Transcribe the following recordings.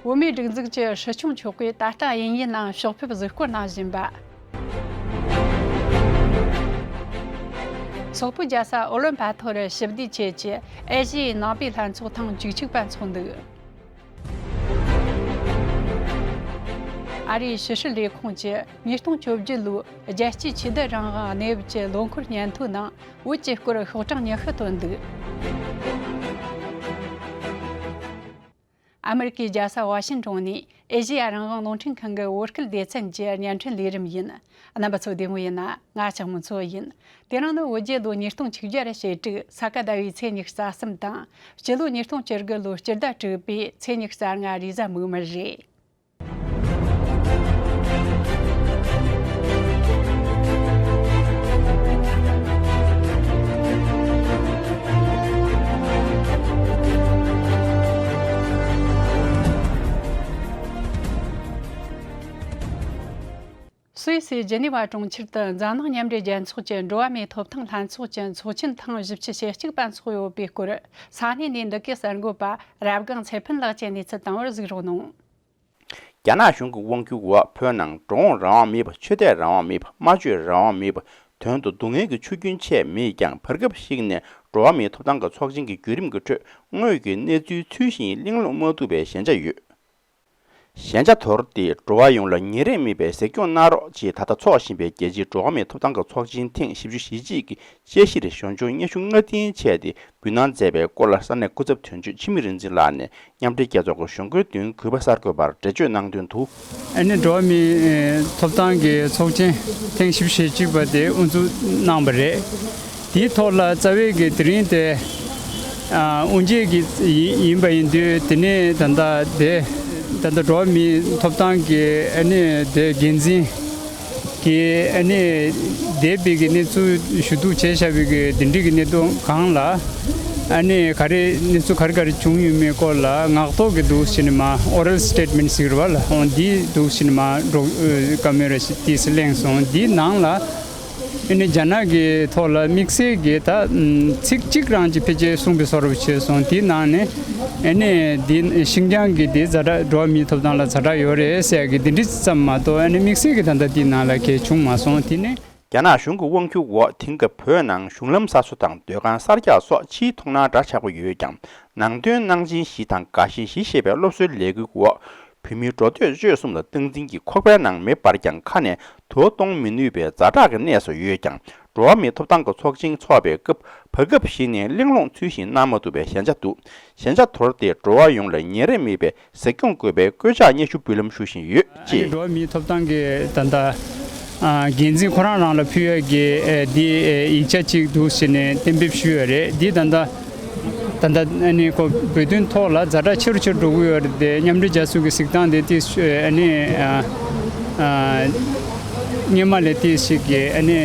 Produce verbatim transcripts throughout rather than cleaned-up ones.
བོད་མིའི་སྒྲིག་འཛུགས་ཀྱི་སྲིད་སྐྱོང་མཆོག་གིས་ད་ལྟ་དབྱིན་ཡུལ་ནང་ཕྱག་ཕེབས་གཟིགས་སྐོར་གནང་བཞིན་པ། སོག་པོའི་རྒྱལ་ས་ཨོ་ལོན་པ་ཐོར་ཞི་བདེའི་ཆེད་ཀྱི་ཨེ་ཤི་ཡའི་ནང་པའི་ལྷན་ཚོགས་ཐེངས་བཅུ་གཅིག་པ་འཚོགས་འདུག་ཨ་རིའི་ཕྱི་སྲིད་ལས་ཁུངས་ཀྱིས་ཉིས་སྟོང་བཅོ་བརྒྱད་ལོའི་རྒྱལ་སྤྱིའི་ཆོས་དད་རང་དབང་གནས་བབ་ཀྱི་ལོ་འཁོར་སྙན་ཐོའི་ནང་བོད་ཀྱི་སྐོར་ཤོག་གྲངས་ཉི་ཤུ་བཏོན་འདུག་ཨ་མེ་རི་ཀའི་རྒྱལ་ས་ཝ་ཤིན་ཊོན་ནས་ཨེ་ཤེ་ཡ་རང་དབང་རླུང་འཕྲིན་ཁང་གི་བོད་སྐད་སྡེ་ཚན་གྱི་བརྙན་འཕྲིན་ལས་རིམ་ཡིན། རྣམ་པ་ཚོ་བདེ་མོ་ཡིན་ན། ང་ལྕགས་མོ་མཚོ་ཡིན། དེ་རིང་ནི་བོད་རྒྱལ་ལོ་ཉིས་སྟོང་ཆིག་བརྒྱ་ཞེ་དྲུག་ས་ག་ཟླ་བའི་ཚེས་ཉི་ཤུ་རྩ་གསུམ་དང་། སྤྱི་ལོ་ཉིས་སྟོང་བཅུ་དགུ་ལོའི་སྤྱི་ཟླ་དྲུག་པའི་ཚེས་ཉི་ཤུ་རྩ་ལྔ་རེས་གཟའ་མིག་དམར་རེད། སུད་སིའི་ཇི་ནི་ཝ་གྲོང་ཁྱེར་དུ་འཛམ་གླིང་མཉམ་འབྲེལ་རྒྱལ་ཚོགས་ཀྱི་འགྲོ་བ་མིའི་ཐོབ་ཐང་ལྷན་ཚོགས་ཀྱི་ཚོགས་ཆེན་ཐེངས་བཞི་བཅུ་ཞེ་གཅིག་པ་འཚོགས་ཡོད་པའི་སྐོར། ས་གནས་ནས་འདི་གའི་གསར་འགོད་པ་རབ་སྒང་ཚེ་ཕུན་ལགས་ཀྱིས་གནས་ཚུལ་བཏང་བར་གཟིགས་རོགས་གནང་། རྒྱ་ནག་གཞུང་གི་དབང་སྒྱུར་འོག་བོད་ནང་འགྲོ་འོང་རང་དབང་མེད་པ། ཆོས་དད་རང་དབང་མེད་པ། སྨྲ་བརྗོད་རང་དབང་མེད་པ། དོན་དུ་སྡུག་བསྔལ་གྱི་ཆུ་རྒྱུན་ཆད་མེད་ཀྱང་། བར་སྐབས་ཤིག་ནས་འགྲོ་བ་མིའི་ཐོབ་ཐང་གི་ཚོགས་ཆེན་གྱི་བརྒྱུད་རིམ་གྱི་ཁྲོད་དངོས་ཀྱི་གནས་ཚུལ་ཚུལ་བཞིན་གླེང་སློང་མ་ཐུབ་པའི་ཞན་ཆ་ཡོད། ཞན་ཆ་དོར་ཏེ་འགྲོ་བ་ཡོངས་ལ་ཉེ་རིང་མེད་པའི་གཟིགས་སྐྱོང་གནང་རོགས་ཅེས་ད་ལྟ་འཚོགས་བཞིན་པའི་རྒྱལ་སྤྱིའི་འགྲོ་བ་མིའི་ཐོབ་ཐང་གི་ཚོགས་ཆེན་ཐེངས་བཞི་བཅུ་ཞེ་གཅིག་གི་དཔྱད་གཞིར་གཞུང་ཕྱོགས་སྙན་ཞུ་སྔ་རྟིང་བྱས་ཏེ་འབུལ་གནང་མཛད་པའི་སྐོར་ལ་ས་གནས་སྐུ་ཚབ་དོན་གཅོད་འཆི་མེད་རིག་འཛིན་ལགས་ནས་མཉམ་འབྲེལ་རྒྱལ་ཚོགས་ཀྱི་གཞུང་སྒེར་དོན་གུས་པ་གསར་འགོད་པར་འགྲེལ་བརྗོད་གནང་དོན་དུ། ཨ་ནི་འགྲོ་བ་མིའི་ཐོབ་ཐང་གི་ཚོགས་ཆེན་ཐེངས་བཞི་བཅུ་ཞེ་གཅིག་པ་དེ་དབུ་འཛུགས་གནང་བ་རེད། དེའི་ཐོག་ལ་རྩ་བའི་གི་དེ་རིང་དེ་ཨ་དབུ་འབྱེད་ཀྱི་ཡིན་ཡིན་པ་ཡིན་དུས། དེ་ནས་ད་ལྟ་དེ་ད་ལྟ་འགྲོ་བ་མིའི་ཐོབ་ཐང་གི་ཨ་ནི་དེ་འགན་འཛིན་གྱིས་ཨ་ནི་འདས་པའི་གི་གནས་ཚུལ་ཞུ་གཏུག་བྱས་བཞག་པའི་གི་འདི་འདྲའི་གི་གནད་དོན་སྒང་ལ་ཨ་ནི་ག་རེ་གནས་ཚུལ་ག་རེ་ག་རེ་བྱུང་ཡོད་མེད་སྐོར་ལ་ངག་ཐོག་གི་འདུག་ཟེར་ནས་མར་oral statement་ཟེར་བ་ལ། འོ་འདི་འདུག་ཟེར་ནས་མར་འགྲོ་བཀའ་མོལ་ར་ཞིག་ཏིས་གླེང་སོང་། འདིའི་ནང་ལ་ཨ་ནི་རྒྱ་ནག་གི་ཐོག་ལ་དམིགས་བསལ་གྱི་ད་ཚིག་གཅིག་རང་གཅིག་ཕལ་ཆེར་གསུངས་པའི་བཟོ་འདྲ་བྱས་སོང་། དེའི་ནང་ནས་ཨ་ནི་འདི་ཤིན་ཅང་གི་དེ་ཛ་དྲག་འགྲོ་བ་མིའི་ཐོབ་ཐང་ལ་ཛ་དྲག་ཡོད་རེད་ཟེར་གི་འདི་འདྲ་ཙམ་མ་གཏོགས། ཨ་ནི་དམིགས་བསལ་གྱི་ད་ལྟ་དེའི་ནང་ལ་གལ་བྱུང་མ་སོང་། དེ་ནས། རྒྱ་ནག་གཞུང་གི་དབང་སྒྱུར་འོག་དེང་སྐབས་བོད་ནང་གཞུང་ལམ་གསར་བཟོ་དང་སྡོད་ཁང་གསར་རྒྱག་སོགས་ཕྱིའི་མཐོང་སྣང་འདྲ་ཆགས་པོ་ཡོད་ཀྱང་། ནང་དོན་གནང་སྦྱིན་བཞི་དང་དགའ་ཞེན་བཞི་ཞེས་པའི་སློབ་གསོའི་ལས་འགུལ་འོག་བོད་མིའི་འགྲོ་སྡོད་སྤྱོད་གསུམ་ལ་སྟངས་འཛིན་གྱིས་ཁོག་པའི་ནང་མེ་འབར་ཀྱང་ཁ་ནས་དུ་བ་གཏོང་མི་ནུས་པའི་ཛ་དྲག་གི་གནས་སུ་ཡོད་ཀྱང་། འགྲོ་བ་མིའི་ཐོབ་ཐང་གི་ཚོགས་ཆེན་འཚོགས་པའི་སྐབས་བར་སྐབས་ཤིག་ནས་གླེང་སློང་ཚུལ་བཞིན་གནང་མ་ཐུབ་པའི་ཞན་ཆ་འདུག་ཞན་ཆ་དོར་ཏེ་འགྲོ་བ་ཡོངས་ལ་ཉེ་རིང་མེད་པའི་གཟིགས་སྐྱོང་དགོས་པའི་བཀོད་ཁྱབ་སྙན་ཞུ་འབུལ་ལམ་ཞུ་བཞིན་ཡོད་ཅེས། འགྲོ་བ་མིའི་ཐོབ་ཐང་གི་ད་ལྟ་འགན་འཛིན་ཁོ་རང་རང་ལ་ཕུལ་ཡ་གི་འདི་ཡིག་ཆ་གཅིག་འདུག་ཟེར་ནས་གཏན་འབེབས་ཞུས་ཡོད་རེད། འདི་ད་ལྟ་ད་ལྟ་ཨ་ནི་ཁོ་བོད་དོན་ཐོག་ལ་ཛ་དྲག་ཆེ་རུ་ཆེ་རུ་འགྲོ་གི་ཡོད་རེད་དེ། མཉམ་འབྲེལ་རྒྱལ་ཚོགས་ཀྱི་གཟིགས་སྟངས་དེ་ཏིས་ཨ་ནི་སྔོན་མ་ལས་ཏིས་ཞིག་གི་ཨ་ནི་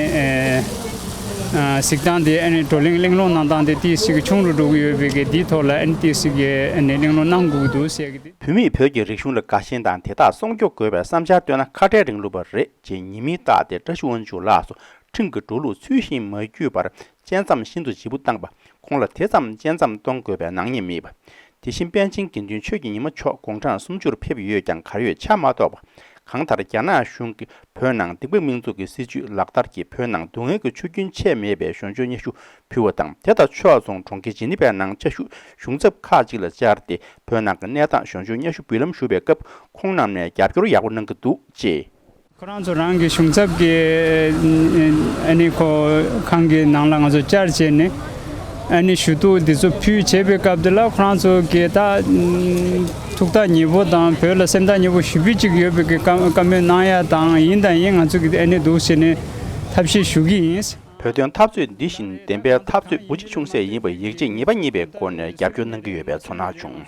གཟིགས་སྟངས་དེ་ཨ་ནི་བགྲོ་གླེང་གླེང་སློང་གནང་སྟངས་དེ་ཏིས་ཞིག་གི་ཆུང་རུ་འགྲོ་གི་ཡོད་པའི་གི་འདིའི་ཐོག་ལ་ཨ་ནི་ཏིས་ཞིག་གི་ཨ་ནི་གླེང་སློང་གནང་དགོས་ཀྱི་འདུག་ཟེར་གི་དེ། བོད་མིས་བོད་ཀྱི་རིག་གཞུང་ལ་དགའ་ཞེན་དང་དེ་དག་སྲུང་སྐྱོབ་དགོས་པའི་བསམ་འཆར་བཏོན་ན་ཁ་བྲལ་རིང་ལུགས་པ་རེད་ཅེས་ཉེས་མིང་བཏགས་ཏེ་བཀྲ་ཤིས་དབང་ཕྱུག་ལགས་སུ་ཁྲིམས་ཀྱི་འགྲོ་ལུགས་ཚུལ་བཞིན་མ་བརྒྱུད་པར་བཅད་མཚམས་ཤིན་ཏུ་ལྗིད་པོ་བཏང་པ། ཁོང་ལ་དེ་ཙམ་བཅད་མཚམས་གཏོང་དགོས་པའི་ནག་ཉེས་མེད་པ། དེ་བཞིན་པཎ་ཆེན་དགེ་འདུན་ཆོས་ཀྱི་ཉི་མ་མཆོག་དགུང་གྲངས་སུམ་ཅུར་ཕེབས་ཡོད་ཀྱང་གར་ཡོད་ཆ་མ་རྟོགས་པ། གང་ལྟར་རྒྱ་ནག་གཞུང་གིས་བོད་ནང་སྡིག་པ་མིང་འཛུགས་ཀྱི་སྲིད་བྱུས་ལག་བསྟར་གྱིས་བོད་ནང་སྡུག་བསྔལ་གྱི་ཆུ་རྒྱུན་ཆད་མེད་པའི་གཞུང་ཆོས་སྙན་ཞུ་ཕུལ་བ་དང་། དེ་དང་ཕྱོགས་མཚུངས་གྲོང་ཁྱེར་ཇི་ནི་ཝའི་ནང་བཅའ་བཞུགས་གཞུང་ཚབ་ཁག་ཅིག་ལ་བཅར་ཏེ་བོད་ནང་གི་གནས་སྟངས་གཞུང་ཆོས་སྙན་ཞུ་འབུལ་ལམ་ཞུ་བའི་སྐབས་ཁོང་རྣམས་ནས་རྒྱབ་སྐྱོར་ཡག་པོ་གནང་གི་འདུག་ཅེས། ཁོ་རང་ཚོ་རང་གི་གཞུང་ཚབ་ཀྱི་ཨ་ནི་ཁོ་ཁང་གི་ནང་ལ་ང་ཚོ་བཅར་བྱས་ནས་ཨ་ནི་ཞུ་གཏུག་འདི་ཚོ་ཕུལ་བྱས་པའི་སྐབས་དེ་ལ་ཁོ་རང་ཚོ་གི་ད་ཐུགས་ཐག་ཉེ་པོ་དང་བོད་ལ་སེམས་ཐག་ཉེ་པོ་ཞེ་པོ་ཅིག་ཡོད་པའི་གི་བཀའ་བཀའ་མོལ་གནང་ཡ་དང་། ཡིན་དང་ཡིན་ང་ཚོ་གི་ཨ་ནི་འདུག་བྱས་ནས་ཐབས་ཤེས་ཞུ་གི་ཡིན། བོད་དོན་འཐབ་རྩོད་འདི་བཞིན་བདེན་པའི་འཐབ་རྩོད་བུ་གཅིག་ཆུང་ཟད་ཡིན་པ་ཡིད་ཆེས་ངེས་པ་རྙེད་པའི་སྒོ་ནས་རྒྱབ་སྐྱོར་གནང་གི་ཡོད་པའི་ཚོར་སྣང་བྱུང་།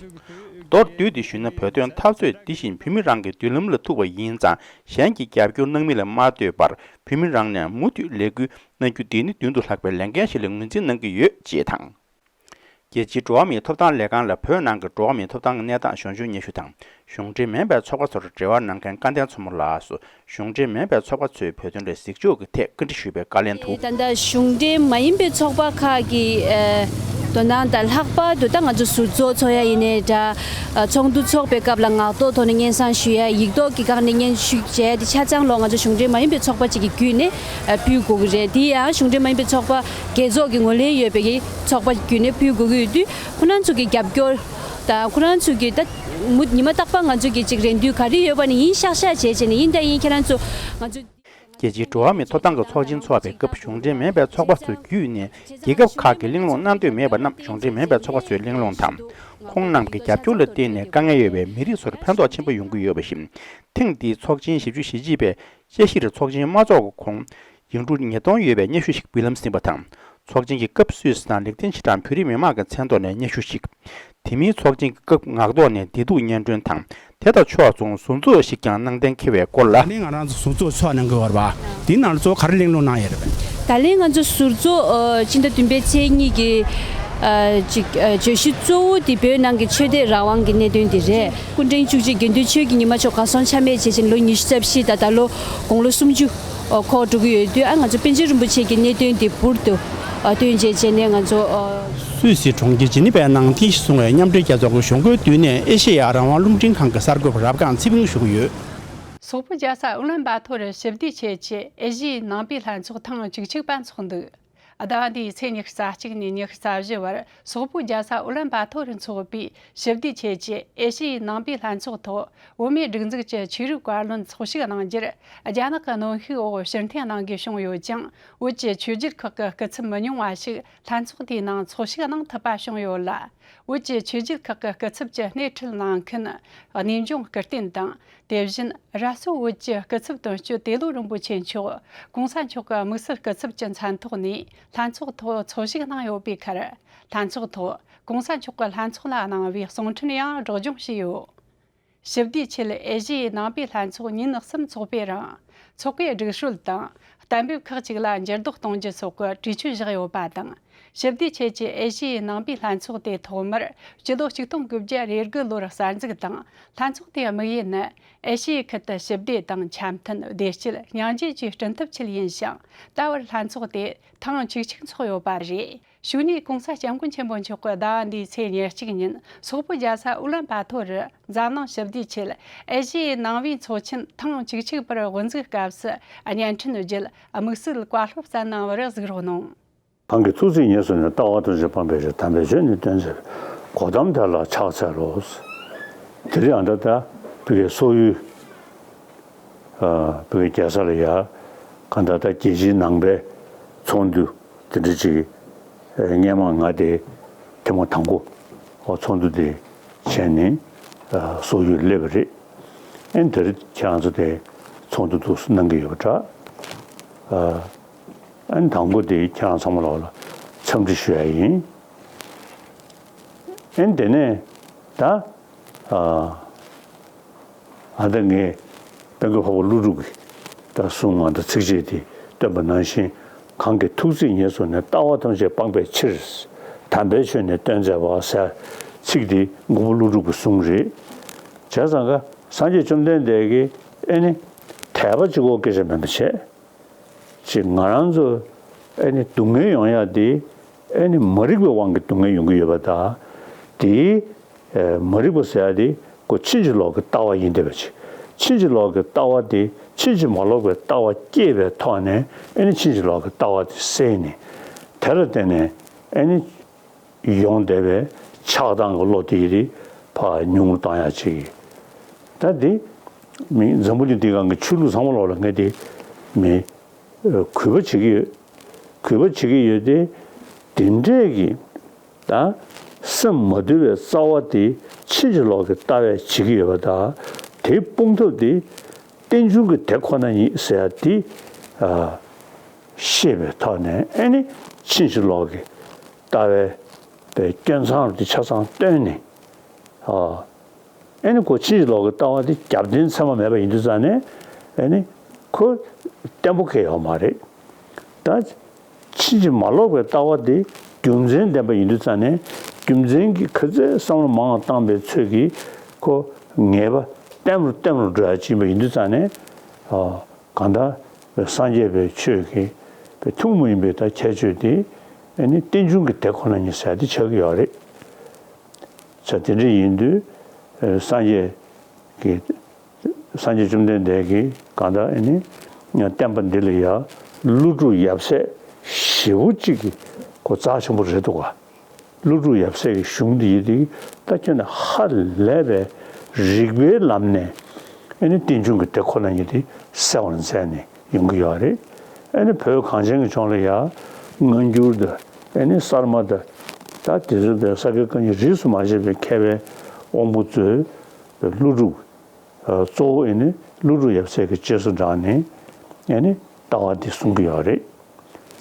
མདོར་བསྡུས་ཏེ་ཞུས་ན། བོད་དོན་འཐབ་རྩོད་འདི་བཞིན་བོད་མི་རང་གི་མདུན་ལམ་ལ་ཐུག་པ་ཡིན་ཙང་། གཞན་གྱིས་རྒྱབ་སྐྱོར་གནང་མིན་ལ་མ་ལྟོས་པར་བོད་མི་རང་ནས་མུ་མཐུད་ལས་འགུལ་གནང་རྒྱུ་འདི་ནི་མདུན་དུ་ལྷགས་པའི་ལས་འགན་ཞིག་ལ་ངོས་འཛིན་གནང་གི་ཡོད་ཅེས་དང་། རྒྱལ་སྤྱིའི་འགྲོ་བ་མིའི་ཐོབ་ཐང་ལས་ཁང་ལ་བོད་ནང་གི་འགྲོ་བ་མིའི་ཐོབ་ཐང་གི་གནས་སྟངས་གཞུང་ཆོས་སྙན་ཞུ་དང་། གཞུང་འབྲེལ་མིན་པའི་ཚོགས་པ་ཚོར་འབྲེལ་བ་གནང་མཁན་སྐལ་ལྡན་མཚོ་མོ་ལགས་སུ། གཞུང་འབྲེལ་མིན་པའི་ཚོགས་པ་ཚོས་བོད་དོན་ལ་གཟིགས་ཕྱོགས་ཀྱི་ཐད་བཀའ་འདྲི་ཞུས་པའི་བཀའ་ལན་དུ། ད་ལྟ་གཞུང་འབྲེལ་མ་ཡིན་པའི་ཚོགས་པ་ཁག་གིས་ཨ་ དོ་སྣང་དང་ལྷག་པར་དུ་ད་ང་ཚོ་ཟུར་ཚོགས་ཚོགས་ཡ་ཡིན་ནའི་འདྲ། ཚོགས་འདུ་འཚོགས་པའི་སྐབས་ལ་ངག་ཐོག་ཐོག་ནས་སྙན་སེང་ཞུ་ཡ། ཡིག་ཐོག་གི་སྒང་ནས་སྙན་ཞུ་བྱས་ཏེ་ཆ་ཚང་ལོ་ང་ཚོ་གཞུང་འབྲེལ་མ་ཡིན་པའི་ཚོགས་པ་ཅིག་གི་བརྒྱུད་ནས་ཕུལ་དགོས་ཀྱི་རེད། དེ་ཡང་གཞུང་འབྲེལ་མ་ཡིན་པའི་ཚོགས་པ་རྒྱལ་ཚོགས་ཀྱི་ངོས་ལེན་ཡོད་པའི་གི་ཚོགས་པ་བརྒྱུད་ནས་ཕུལ་དགོས་ཀྱི་ཡོད་དུས། ཁོ་རང་ཚོ་གི་རྒྱབ་སྐྱོར་དང་ཁོ་རང་ཚོ་གི་ད་མུ་ཉི་མ་རྟག་པར་ང་ཚོ་གི་ཅིག་རེ་འདུན་ག་རེ་ཡོད་པ་ནི་ཡིན་ཤག་ཤག་བྱས་བྱས་ནས་ཡིན་ད་ཡིན་ཁྱེད་རང་ཚོ་ང་ཚོ། རྒྱལ་སྤྱིའི་འགྲོ་བ་མིའི་ཐོབ་ཐང་གི་ཚོགས་ཆེན་འཚོགས་པའི་སྐབས་གཞུང་འབྲེལ་མིན་པའི་ཚོགས་པ་ཚོས་བརྒྱུད་ནས་རྒྱལ་ཁབ་ཁག་གི་གླེང་སློང་གནང་འདོད་མེད་པ་རྣམས་གཞུང་འབྲེལ་མིན་པའི་ཚོགས་པ་ཚོའི་གླེང་སློང་དང་། ཁོང་རྣམས་ཀྱི་རྒྱབ་སྐྱོར་ལ་བརྟེན་ནས་དཀའ་ངལ་ཡོད་པའི་མི་རིགས་ཚོར་ཕན་ཐོགས་ཆེན་པོ་ཡོང་གི་ཡོད་པ་བཞིན། ཐེངས་འདིའི་ཚོགས་ཆེན་བཞི་བཅུ་ཞེ་གཅིག་པའི་དཔྱད་གཞིར་ཚོགས་ཆེན་མ་འཚོགས་གོང་ཡིག་འབྲུ་ཉིས་སྟོང་ཡོད་པའི་སྙན་ཞུ་ཞིག་འབུལ་ལམ་ཟིན་པ་དང་། ཚོགས་ཆེན་གྱི་སྐབས་སུད་སི་དང་ལིག་ཏེན་ཤི་ཊན་བོད་རིགས་མི་མང་གི་མཚན་ཐོག་ནས་སྙན་ཞུ་ཞིག་དེ་མིན་ཚོགས་ཆེན་གྱི་སྐབས་ངག་ཐོག་ནས་བདེ་སྡུག་སྙན་སྒྲོན་དང་། དེ་དང་ཕྱོགས་མཚུངས་ཟུར་འཛུགས་ཤིག་ཀྱང་གནང་གཏན་འཁེལ་བའི་སྐོར་ལ། ད་ལན་ང་རང་ཚོ་ཟུར་འཛུགས་ཚོགས་གནང་གི་ཡོད་རེད་པ། དེའི་ནང་ལ་གཙོ་བོ་ག་རེ་གླེང་སློང་གནང་ཡོད་རེད་པས། ད་ལན་ང་ཚོ་ཟུར་འཛུགས་ཨ་ཕྱི་ཟླ་བདུན་པའི་ཚེས་གཉིས་ཀྱི་ཨ་ཅིག་ཨ་བརྗོད་གཞི་གཙོ་བོ་དེ་བོད་ནང་གི་ཆོས་དད་རང་དབང་གི་གནད་དོན་དེ་རེད། སྐུ་ཕྲེང་བཅུ་གཅིག་དགེ་འདུན་ཆོས་ཀྱི་ཉི་མ་མཆོག་གར་སོང་ཆ་མེད་བྱས་ཕྱིན་ལོ་ཉི་ཤུ་རྩ་བཞི་དང་ད་ལོ་དགུང་ལོ་སུམ་ཅུ་འཁོར་འགྲོ་གི་ཡོད་དུས། ཨ་ང་ཚོ་པཎ་ཆེན་རིན་པོ་ཆེ་གི་གནད་དོན་དེ་འབུར་དུ་ཨ་བཏོན་བྱས་བྱས་ནས་ང་ཚོ་ཨ། སུད་སི་གྲོང་ཁྱེར་ཇི་ནི་ཝའི་ནང་ཐེངས་ཤིག་བྱུང་བའི་མཉམ་འབྲེལ་རྒྱལ་ཚོགས་ཀྱི་གཞུང་སྒོའི་མདུན་ནས་ཨེ་ཤེ་ཡ་རང་དབང་རླུང་འཕྲིན་ཁང་གི་གསར་འགོད་པ་རབ་སྒང་ཚེ་ཕུན་ཞུ་གི་ཡོད། སོག་པོ་རྒྱལ་ས་ཨུ་ལན་བཱ་ཐོར་ཞི་བདེའི་ཆེད་ཀྱི་ཨེ་ཤེ་ཡའི་ནང་པའི་ལྷན་ཚོགས་ཐེངས་བཅུ་གཅིག་པ་འཚོགས་འདུག་ཟླ་བ་འདིའི་ཚེས་ཉི་ཤུ་རྩ་གཅིག་ནས་ཉི་ཤུ་རྩ་བཞི་བར་སོག་པོ་རྒྱལ་ས་ཨུ་ལན་བཱ་ཐོར་འཚོགས་པའི་ཞི་བདེའི་ཆེད་ཀྱི་ཨེ་ཤེ་ཡའི་ནང་པའི་ལྷན་ཚོགས་ཐོག་བོད་མིའི་སྒྲིག་འཛུགས་ཀྱི་ཆོས་རིག་བཀའ་བློན་ཚོགས་ཞུགས་གནང་རྒྱུར། རྒྱ་ནག་གི་གནོན་ཤུགས་འོག་ཕྱིར་འཐེན་གནང་དགོས་བྱུང་ཡོད་ཀྱང་། བོད་ཀྱི་ཆོས་བརྒྱུད་ཁག་གི་སྐུ་ཚབ་མི་ཉུང་བ་ཞིག་ལྷན་ཚོགས་དེའི་ནང་ཚོགས་ཞུགས་གནང་ཐུབ་པ་བྱུང་ཡོད་ལ། བོད་ཀྱི་ཆོས་བརྒྱུད་ཁག་གི་སྐུ་ཚབ་ཀྱི་སྣེ་ཁྲིད་གནང་མཁན་གནས་འབྱུང་སྐུ་བསྟེན་དང་། དེ་བཞིན་ར་སུལ་བོད་ཀྱི་སྐུ་ཚབ་དོན་གཅོད་ཏེ་ལོ་རིན་པོ་ཆེ་མཆོག་གོང་ས་མཆོག་གི་དམིགས་བསལ་སྐུ་ཚབ་ཀྱི་མཚན་ཐོག་ནས་ལྷན་ཚོགས་ཐོག་ཚོགས་ཞུགས་གནང་ཡོད་པའི་ཁར། ལྷན་ཚོགས་ཐོག་གོང་ས་མཆོག་གི་ལྷན་ཚོགས་ལ་གནང་བའི་གསུང་འཕྲིན་ཡང་སྒྲོག་སྦྱོང་བྱས་ཡོད། ཞི་བདེའི་ཆེད་ཨེ་ཤེ་ཡའི་ནང་པའི་ལྷན་ཚོགས་ཉིན་གསུམ་འཚོགས་པའི་རིང་། ཚོགས་པའི་སྒྲིག་སྲོལ་དང་གཏན་འབེབས་ཁག་ཅིག་ལ་འགྱུར་ལྡོག་གཏོང་རྒྱུ་སོགས་ཀྱི་གྲོས་ཆོད་བཞག་ཡོད་པ་དང་། ཞི་བདེའི་ཆེད་ཀྱི་ཨེ་ཤེ་ཡའི་ནང་པའི་ལྷན་ཚོགས་དེ་ཐོག་མར་སྤྱི་ལོ་ཆིག་སྟོང་དགུ་བརྒྱ་རེ་དགུ་ལོར་གསར་འཛུགས་དང་། ལྷན་ཚོགས་དེའི་དམིགས་ཡུལ་ནི་ཨེ་ཤེ་ཡའི་ཁུལ་དུ་ཞི་བདེ་དང་འཆམ་མཐུན། བདེ་སྐྱིད། སྙིང་རྗེ་བཅས་བསྐྲུན་ཐབས་ཆེད་ཡིན་ཞིང་། ད་བར་ལྷན་ཚོགས་དེ་ཐེངས་བཅུ་གཅིག་འཚོགས་ཡོད་པ་རེད། ཞུ་ནས་གོང་ས་སྐྱབས་མགོན་ཆེན་པོ་མཆོག་གིས་ཟླ་བ་འདིའི་ཚེས་ཉེར་གཅིག་ཉིན་སོག་པོ་རྒྱལ་ས་ཨུ་ལན་བཱ་ཐོར་རུ་འཛམ་གླིང་ཞི་བདེའི་ཆེད་ཨེ་ཤེ་ཡའི་ནང་པའི་ཚོགས་ཆེན་ཐེངས་བཅུ་གཅིག་པར་དབུ་འཛུགས་སྐབས་སུ་བརྙན་འཕྲིན་བརྒྱུད་དམིགས་བསལ་བཀའ་སློབ་སྩལ་གནང་བར་གཟིགས་རོགས་གནང་། གང་གི་ཐུགས་བརྩེ་ཉེར་བཟུང་ནས། ལྟ་བ་ཐམས་ཅད་སྤངས་པའི་ཕྱིར། དམ་པའི་ཆོས་ནི་སྟོན་མཛད་པའི། གོ་ཏམ་དེ་ལ་ཕྱག་འཚལ་ལོ། དེ་རིང་ཨ་ད་ལྟ་བོད་ཀྱི་སོག་ཡུལ། ཨ་བོད་ཀྱི་རྒྱལ་ས་ལ་ཡ་གང་ལྟར་ད་རྒྱལ་སྤྱིའི་ནང་པའི་ཚོགས་འདུ་དེ་འདྲ་ཅིག་ཨ་སྔས་མ་ང་དེ་ཐེངས་མ་དང་པོ་ཨོ་ཚོགས་འདུ་དེ་བྱས་ནས་ཨ་སོག་ཡུལ་སླེབས་པ་རེད། ཨེ་འདི་རིང་ཁྱེད་རང་ཚོ་དེ་ཚོགས་འདུ་འདུག་གནང་གི་ཡོད་པ་འདྲ། ཨ་ཨ་དང་པོ་དེ་ཁྱེད་རང་ཚང་མ་ལོག་ལ་འཚམས་འདྲི་ཞུ་ཡ་ཡིན། ཨེ་དེ་ནས་ད་ཨ་ཨ་ད་ངས་དཔལ་མགོན་འཕགས་པ་ཀླུ་སྒྲུབ་ཀྱི་ད་གསུང་ང་ད་ཚིགས་བཅད་དེ་བཏོན་པ་ནང་བཞིན། གང་གི་ཐུགས་བརྩེ་ཉེར་བཟུང་ནས། ལྟ་བ་ཐམས་ཅད་སྤངས་པའི་ཕྱིར། དམ་པའི་ཆོས་ནི་སྟོན་མཛད་པ་ཟེར་ཚིག་དེ་མགོན་པོ་ཀླུ་སྒྲུབ་ཀྱི་གསུང་རེད། བྱས་ཙང་ཀ་སངས་རྒྱས་བཅོམ་ལྡན་འདས་ཀྱིས་ཨེ་ནི་དད་པ་གཅིག་པོ་སྐད་ཆ་མིན་པ་བྱས། ཅིག་ང་རང་ཚོ་ཨེ་ནི་སྡུག་བསྔལ་ཡོང་ཡ་དེ་ཨེ་ནི་མ་རིག་པའི་དབང་གིས་སྡུག་བསྔལ་ཡོང་གི་ཡོད་པ་དང་། དེའི་ཨེ་མ་རིག་པ་ཟེར་ཡ་དེ་ཁོ་ཕྱིན་ཅི་ལོག་གི་ལྟ་བ་ཡིན་བསྡད་པ་ཅིག་ཕྱིན་ཅི་ལོག་གི་ལྟ་བ་དེ་ཕྱིན་ཅི་མ་ལོག་པའི་ལྟ་བ་སྐྱེས་པའི་ཐོག་ནས་ཨེ་ནི་ཕྱིན་ཅི་ལོག་གི་ལྟ་བ་དེ་བསལ་ནས། དེ་ལ་བརྟེན་ནས་ཨེ་ནི། ཡོང་བསྡད་པའི་ཆགས་སྡང་གི་བློ་དེ་རིགས་ཕར་ཉུང་རུ་བཏང་ཡག་ཅིག་ད་འདི་མི་འཛམ་བུ་གླིང་འདི་སྒང་གི་ཆོས་ལུགས་ཚང་མ་ལོག་ལ་ངས་འདི་མི་གུས་པ་བྱེད་ཀྱི་ཡོད། གུས་པ་བྱེད་ཀྱི་ཡོད་དེ། དེ་འདྲས་ཀྱི་ད་སེམས་མ་དུལ་བའི་རྩ་བ་དེ་ཕྱིན་ཅི་ལོག་གི་ལྟ་བས་བྱེད་ཀྱི་ཡོད་པ་དང་། དེའི་སྤོང་ཐབས་དེ་རྟེན་འབྱུང་གི་དེ་ཁོ་ན་ཉིད་ཟེར་ཡ་དེ་ཤེས་པའི་ཐོག་ནས་ཨེ་ནི་ཕྱིན་ཅི་ལོག་གི་ལྟ་བའི་པའི་སྐྱོན་མཚང་རུ་དེ་ཆ་ཚང་བཏོན་ནས། ཨ་ཨེ་ནི་ཁོ་ཕྱིན་ཅི་ལོག་གི་ལྟ་བ་དེ་རྒྱབ་རྟེན་ཚད་མ་མེད་པ་ཡིན་དུས་ཙང་ནས་ཨེ་ནི་ཁོ་བརྟན་པོ་གང་ཡང་ཡོད་མ་རེད། ད་ཕྱིན་ཅི་མ་ལོག་པའི་ལྟ་བ་དེ་རྒྱུ་མཚན་ལྡན་པ་ཡིན་དུས་ཙང་ནས་རྒྱུ་མཚན་གྱིས་ག་ཚད་བསམ་བློ་མང་བ་བཏང་པའི་ཚོད་ཀྱིས་ཁོ་ངེས་པ་བརྟན་རུ་བརྟན་རུ་འགྲོ་ཡ་ཕྱིན་པ་ཡིན་དུས་ཙང་ནས། ཨ་གང་ལྟར་སངས་རྒྱས་པའི་ཆོས་ཀྱི་པའི་ཐུན་མོང་མ་ཡིན་པའི་ད་ཁྱད་ཆོས་དེ་ ཨ་ནི་རྟེན་འབྱུང་གི་དེ་ཁོ་ན་ཉིད་ཟེར་དེ་ཆགས་ཀྱི་ཡོད་རེད། ས་དེ་འདྲ་ཡིན་དུས་སངས་རྒྱས་ཀྱི་སངས་རྒྱས་བཅོམ་ལྡན་འདས་ཀྱིས་གང་ལྟར་ཨ་ནི་བསྟན་པ་འདི་ལ་ཡ་ཀླུ་སྒྲུབ་ཡབ་སྲས་ཞེ་པོ་གཅིག་གི་གོ་རྩ་ཆེན་པོ་རེད་འདུག་ག་ཀླུ་སྒྲུབ་ཡབ་སྲས་ཀྱི་གཞུང་འདི་ཡི་དེ་ད་ཁྱོན་ནས་ཧ་ལས་པའི་རིགས་པའི་ལམ་ནས་ཨ་ནི་རྟེན་འབྱུང་གི་དེ་ཁོ་ན་ཉིད་དེ་གསལ་བར་མཛད་ནས་ཡོང་གི་ཡོད་རེད། ཨ་ནི་བོད་གངས་ཅན་གྱི་ལྗོངས་ལ་ཡ་སྔ་འགྱུར་དང་ཨ་ནི་གསར་མ་དང་ད་དེ་ཚོ་བས་ས་དགེ་བཀའ་རྙིང་རིས་སུ་མ་ཆད་པའི་མཁས་པའི་དབང་པོ་ཚོས་ཀླུ་སྒྲུབ་གཙོ་བོ་ཨ་ནི་ཀླུ་སྒྲུབ་ཡབ་སྲས་ཀྱི་རྗེས་སུ་འབྲངས་ནས་ཨ་ནི་ལྟ་བ་འདི་གསུང་གི་ཡོད་རེད།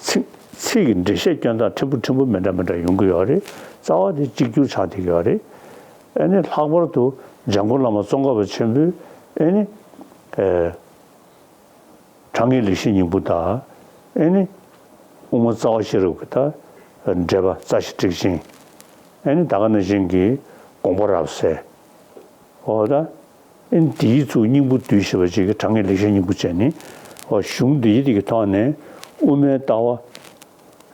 ཚིག་ཚིག་གི་འགྲེལ་བཤད་སྐྱོན་སྟངས་ཕྲན་བུ་ཕྲན་བུ་མི་འདྲ་མི་འདྲ་ཡོང་གི་ཡོད་རེད། རྩ་བ་དེ་གཅིག་གྱུར་ཆགས་བསྡད་ཀྱི་ཡོད་རེད། ཨ་ནི་ལྷག་པར་དུ་འཇམ་མགོན་བླ་མ་ཙོང་ཁ་པ་ཆེན་པོས་ཨ་ནི་ཨེ་དྲང་ངེས་ལེགས་བཤད་སྙིང་པོ་དང་ཨ་ནི་དབུ་མ་རྩ་བ་ཤེས་རབ་ཀྱི་ད་འགྲེལ་པ་རྩ་ཤེ་ཊཱིཀ་ཆེན། ཨ་ནི་ད་ག་ནང་བཞིན་གྱི་དགོངས་པ་རབ་གསལ། འོ་ད། ཨིན་དེའི་ཚུལ་སྙིང་པོ་བསྡུས་ཞེས་པ་ཅིག་གི་དྲང་ངེས་ལེགས་བཤད་སྙིང་པོ་བྱས་ནས་འོ་གཞུང་འདིའི་དེ་གི་ཐོག་ནས་དབུ་མའི་ལྟ་བ་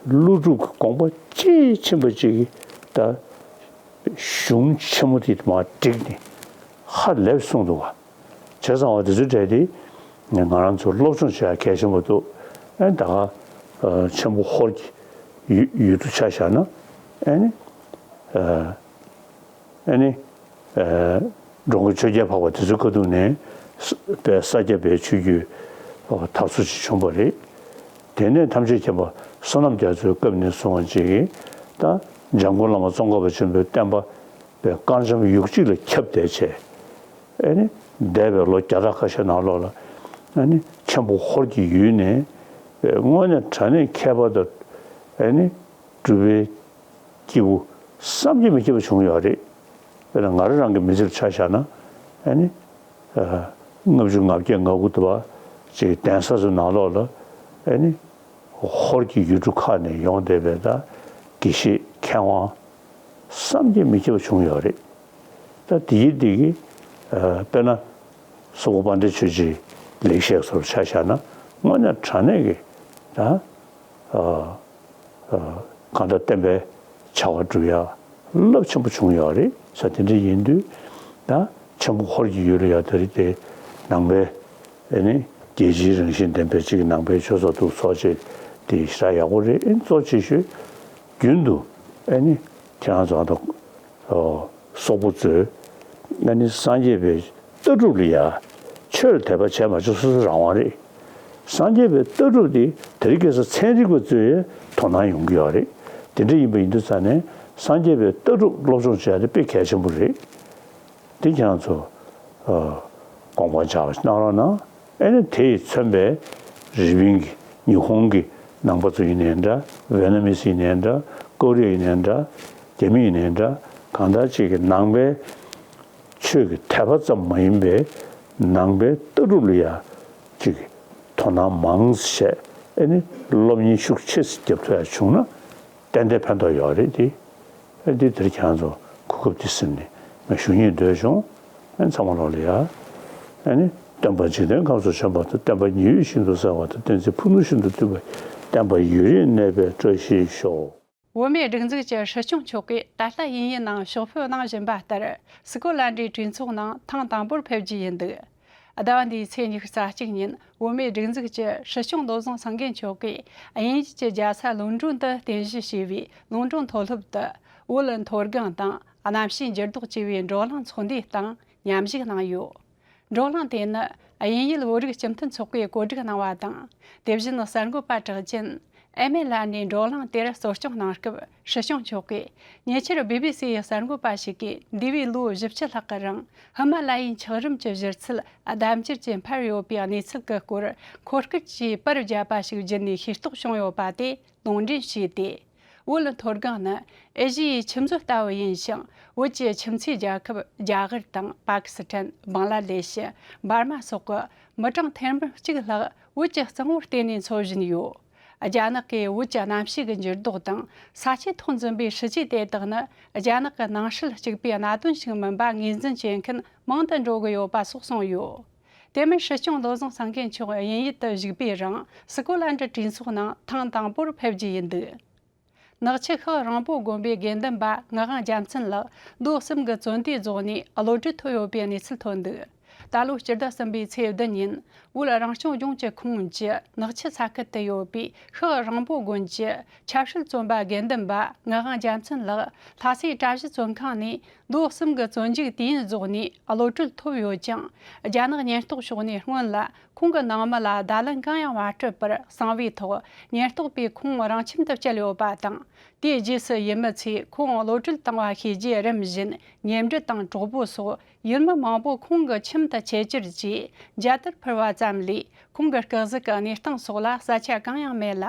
ཀླུ་སྒྲུབ་ཀྱི་དགོངས་པ་དཔྱིས་ཕྱིན་པ་ཅིག་གི་ད་གཞུང་ཆེན་མོ་དེ་མར་བསྒྲིགས་ནས་ཧ་ལས་པ་གསུངས་འདུག་བ། བྱས་ཙང་བ་དེ་ཚོའི་གྲས་དེ་ང་རང་ཚོ་སློབ་སྦྱོང་བྱེད་ཡ་གལ་ཆེན་པོ་འདུག་ཨ་ནི་ད་ག་ཆེན་པོ་ཧོར་གྱི་ཡུལ་ཡུལ་དུ་ཆ་བཞག་ན་ཨ་ནི། ཨ་ནི། ཨ་འགྲོ་མགོན་ཆོས་རྒྱལ་འཕགས་པ་དེ་ཚོའི་ཁ་ཐུག་ནས་ས་དཔལ་ས་སྐྱ་པའི་ཆོས་བརྒྱུད་དར་སོ་ཅིག་བྱུང་བ་རེད། དེ་ནས་ཐམས་ཅད་མཁྱེན་པ་བསོད་ནམས་རྒྱ་མཚོའི་སྐབས་ནས་བཟུང་བ་ཅིག་གིས་ད་འཇམ་མགོན་བླ་མ་ཙོང་ཁ་པ་ཆེན་པོའི་བསྟན་པ་པའི་དཀར་འཇམ་ཡུག་གཅིག་ལ་ཁྱབ་བསྡད་བྱས། ཨ་ནི་འདས་པའི་ལོ་བརྒྱ་ཕྲག་ཁ་ཤས་ནང་ལོགས་ལ་ཨ་ནི་ཆེན་པོ་ཧོར་གྱི་ཡུལ་ནས་དངོས་གནས་དྲང་གནས་མཁས་པ་དང་ཨ་ནི་གྲུབ་པའི་སྐྱེས་བུ་བསམ་གྱིས་མི་ཁྱབ་པ་བྱུང་ཡོད་རེད། དཔེར་ན་ང་རང་རང་གི་མི་ཚེར་ཆ་བཞག་ན་ཨ་ནི་ལྔ་བཅུ་ང་བརྒྱད་ང་དགུ་དུ་བ་ཅིག་གདན་ས་ཚོའི་ནང་ལོགས་ལ་ཨ་ནི་ཧོར་གྱི་ཡུལ་གྲུ་ཁག་ནས་ཡོང་བསྡད་པའི་ད་དགེ་བཤེས་མཁས་དབང་བསམ་གྱིས་མི་ཁྱབ་པ་བྱུང་ཡོད་རེད། ད་དེའི་དེ་གི་དཔེར་ན་སོག་པོ་དཔལ་ལྡན་ཆོས་རྗེའི་ལེགས་བཤད་སོགས་ཆ་བཞག་ན་དངོས་གནས་དྲང་གནས་ཀྱི་ད། གང་ལྟར་བསྟན་པའི་བྱ་བ་སྒྲུབ་ཡ་རླབས་ཆེན་པོ་བྱུང་ཡོད་རེད་ཟེར། དེ་འདྲ་ཡིན་དུས་ད་ཆེན་པོ་ཧོར་གྱི་ཡུལ་ལ་ཡ་དེ་རིང་དེ་ནང་པའི་ཨ་ནི་རྒྱལ་སྤྱིའི་རང་བཞིན་ལྡན་པའི་གཅིག་ནང་པའི་ཆོས་ཚོགས་འདུ་ཚོགས་བྱས་དེ་ཞེ་དྲག་ཡག་པོ་རེད། ཨ་ནི་གཙོ་ཆེ་ཤོས་རྒྱུན་དུ་ཨ་ནི་ཁྱེད་རང་ཚོ་ད། སོག་པོ་ཚོས་ཨ་ནི་སངས་རྒྱས་པའི་ལྟ་གྲུབ་ལ་ཡ་ཆོས་ལ་དད་པ་བྱས་མ་བྱས་སོ་སོའི་རང་དབང་རེད། སངས་རྒྱས་པའི་ལྟ་གྲུབ་དེ་དེ་རིང་ཁ་སང་ཚན་རིག་པ་ཚོས་དོ་སྣང་ཡོང་གི་ཡོད་རེད། དེ་འདྲ་ཡིན་པ་ཡིན་དུས་ཙང་ནས་སངས་རྒྱས་པའི་ལྟ་གྲུབ་སློབ་སྦྱོང་བྱས་ཏེ་དཔེ་གལ་ཆེན་པོ་རེད། དེ་ཁྱེད་རང་ཚོ་དགོངས་པ་འཇགས་པ་གནང་རོགས་གནང་། ཨ་ནི་དེས་མཚོན་པའི་རི་པིན་གྱི་ཉི་ཧོང་གི་ནང་པ་ཚོ་ཡིན་ནའི་འདྲ། ཝེ་ནམ་མི་སི་ཡིན་ནའི་འདྲ། ཀོ་རི་ཡ་ཡིན་ནའི་འདྲ། རྒྱ་མི་ཡིན་ནའི་འདྲ། གང་ལྟར་ཅིག་གི་ནང་པའི་ཆོས་ཀྱི་དད་པ་ཙམ་མ་ཡིན་པའི་ནང་པའི་ལྟ་གྲུབ་ལ་ཡ་ཅིག་དོ་སྣང་མང་ཙམ་བྱས། ཨ་ནི་སློབ་གཉེར་ཤུགས་ཆེ་ཙམ་རྒྱབ་ཐུབ་ཡ་བྱུང་ན། ཏན་ཏན་ཕན་ཐོགས་ཡོད་རེད་དེ། ཨ་འདི་དེར་ཁྱེད་རང་ཚོ་གོ་སྐབས་འདི་ཟིན་ནས་ང་ཞུ་སྙིང་འདོད་བྱུང་། ཨ་ཚང་མ་ལོག་ལ་ཡ། ཨ་ནི་སྟོན་པ་འཇིག་རྟེན་ཁམས་སུ་བྱོན་པ་དང་། བསྟན་པ་ཉི་འོད་བཞིན་དུ་གསལ་བ་དང་། བསྟན་འཛིན་ཕུ་ནུ་བཞིན་དུ་བཏུད་པ་ཡི། བསྟན་པ་ཡུན་རིང་གནས་པའི་བཀྲ་ཤིས་ཤོག། བོད་མིའི་སྒྲིག་འཛུགས་ཀྱི་སྲིད་སྐྱོང་མཆོག་གིས་ད་ལྟ་དབྱིན་ཡུལ་ནང་ཕྱོགས་ཕེབས་གནང་བཞིན་པ་ལྟར། སི་ཀོ་ལན་ཌའི་གྲོས་ཚོགས་ནང་ཐེངས་དང་པོར་ཕེབས་རྒྱུ་ཡིན་འདུག་ཟླ་བ་འདིའི་ཚེས་ཉི་ཤུ་རྩ་གཅིག་ཉིན་བོད་མིའི་སྒྲིག་འཛུགས་ཀྱི་སྲིད་སྐྱོང་བློ་བཟང་སེང་གེ་མཆོག་གིས་དབྱིན་ཡུལ་གྱི་རྒྱལ་ས་ལོན་ཌོན་དུ་རྟེན་གཞི་བྱས་པའི་ལོན་ཌོན་མཐོ་སློབ་ཏུ་བོད་མཐོ་སྒང་དང་གནམ་གཤིས་འགྱུར་ལྡོག་ཅེས་པའི་བགྲོ་གླེང་ཚོགས་འདུའི་སྟེང་མཉམ་ཞུགས་གནང་ཡོད། བགྲོ་གླེང་དེ་ནི་དབྱིན་ཡུལ་བོད་རིགས་སྤྱི་མཐུན་ཚོགས་པས་གོ་སྒྲིག་གནང་བ་དང་། དེ་བཞིན་གསར་འགོད་པ་གྲགས་ཅན་ཨེ་མེ་ལ་ནས་བགྲོ་གླེང་དེར་གཙོ་སྐྱོང་གནང་སྐབས། སྲིད་སྐྱོང་མཆོག་གིས་ཉེ་ཆར་བི་བི་སིའི་གསར་འགོད་པ་ཞིག་གིས་འདས་པའི་ལོ་བཞི་བཅུ་ལྷག་གི་རིང་ཧི་མ་ལ་ཡའི་འཁྱགས་རོམ་གྱི་བཞུར་ཚད་ལྡབ་འགྱུར་གྱིས་འཕར་ཡོད་པའི་གནས་ཚུལ་གྱི་སྐོར་འཁོར་སྐར་གྱིས་པར་བརྒྱབ་པ་ཞིག་བརྒྱུད་ནས་ཤེས་རྟོགས་བྱུང་ཡོད་པ་དེ་ལུང་འདྲེན་བྱས་ཏེ། བོད་མཐོ་སྒང་ནི་ཨེ་ཤི་ཡའི་ཆུ་མཛོད་ལྟ་བུ་ཡིན་ཞིང་། བོད་ཀྱི་ཁྱིམ་མཚེས་རྒྱལ་ཁབ་རྒྱ་གར་དང་པ་ཀི་སི་ཐན། བང་ལ་དེ་ཤི། འབར་མ་སོགས་ཀྱི་མི་གྲངས་ཐེར་འབུམ་གཅིག་ལྷག་བོད་ཀྱི་གཙང་བོར་བརྟེན་ནས་འཚོ་བཞིན་ཡོད། རྒྱ་ནག་གིས་བོད་ཀྱི་གནམ་གཤིས་ཀྱི་འགྱུར་ལྡོག་དང་ས་ཆའི་ཐོག་འཛིན་པའི་སྲིད་ཇུས་དེ་དག་ནི་རྒྱ་ནག་གི་ནང་ཧྲིལ་གཅིག་པའི་གནད་དོན་ཞིག་མིན་པ་ངོས་འཛིན་བྱེད་མཁན་མང་དུ་འགྲོ་གི་ཡོད་པ་སོགས་གསུངས་ཡོད། དེ་མིན་སྲིད་སྐྱོང་བློ་བཟང་སེང་གེ་མཆོག་དབྱིན་ཡུལ་དུ་བཞུགས་པའི་རིང་སི་ཀོ་ལན་ཌི་གྲོས་ཚོགས་ནང་ཐེངས་དང་པོར་ཕེབས་རྒྱུ་ཡིན་འདུག་ནག་ཆུ་ཤག་རིང་པོ་དགོན་པའི་དགེ་འདུན་པ་ངག་དབང་རྒྱལ་མཚན་ལགས་ལོ་གསུམ་གྱི་བཙོན་དུས་རྫོགས་ནས་གློད་གྲོལ་ཐོབ་ཡོད་པའི་གནས་ཚུལ་ཐོན་འདུག་ད་ལོ་སྤྱི་ཟླ་གསུམ་པའི་ཚེས་བདུན་ཉིན་བོད་རང་སྐྱོང་ལྗོངས་ཀྱི་ཁོངས་ཀྱི་ནག་ཆུ་ས་ཁུལ་དུ་ཡོད་པའི་ཤག་རིང་པོ་དགོན་གྱི་ཆབ་སྲིད་བཙོན་པ་དགེ་འདུན་པ་ངག་དབང་རྒྱལ་མཚན་ལགས་ལྷ་སའི་གྲྭ་བཞི་བཙོན་ཁང་ནས་ལོ་གསུམ་གྱི་བཙོན་འཇུག་དུས་ཡུན་རྫོགས་ནས་གློད་གྲོལ་ཐོབ་ཡོད་ཀྱང་། རྒྱ་ནག་ཉེན་རྟོག་ཕྱོགས་ནས་སྔོན་ལ་ཁོང་གི་ནང་མི་ལ་བརྡ་ལན་གང་ཡང་མ་སྤྲད་པར་གསང་བའི་ཐོག་ཉེན་རྟོག་པས་ཁོང་རང་ཁྱིམ་དུ་བསྐྱལ་ཡོད་པ་དང་། དེའི་རྗེས་སུ་ཡུལ་མི་ཚོས་ཁོང་གློད་གྲོལ་བཏང་བ་ཤེས་རྗེས་རིམ་བཞིན་ཉེ་འབྲེལ་དང་གྲོགས་པོ་སོགས་ཡུལ་མི་མང་པོ་ཁོང་གི་ཁྱིམ་དུ་ཆེད་བཅར་གྱིས་མཇལ་དར་ཕུལ་བ་ཙམ་ལས་ཁོང་གི་སྐུ་གཟུགས་ཀྱི་གནས་སྟངས་སོགས་ལ་གསལ་ཆ་གང་ཡང་མེད་ལ།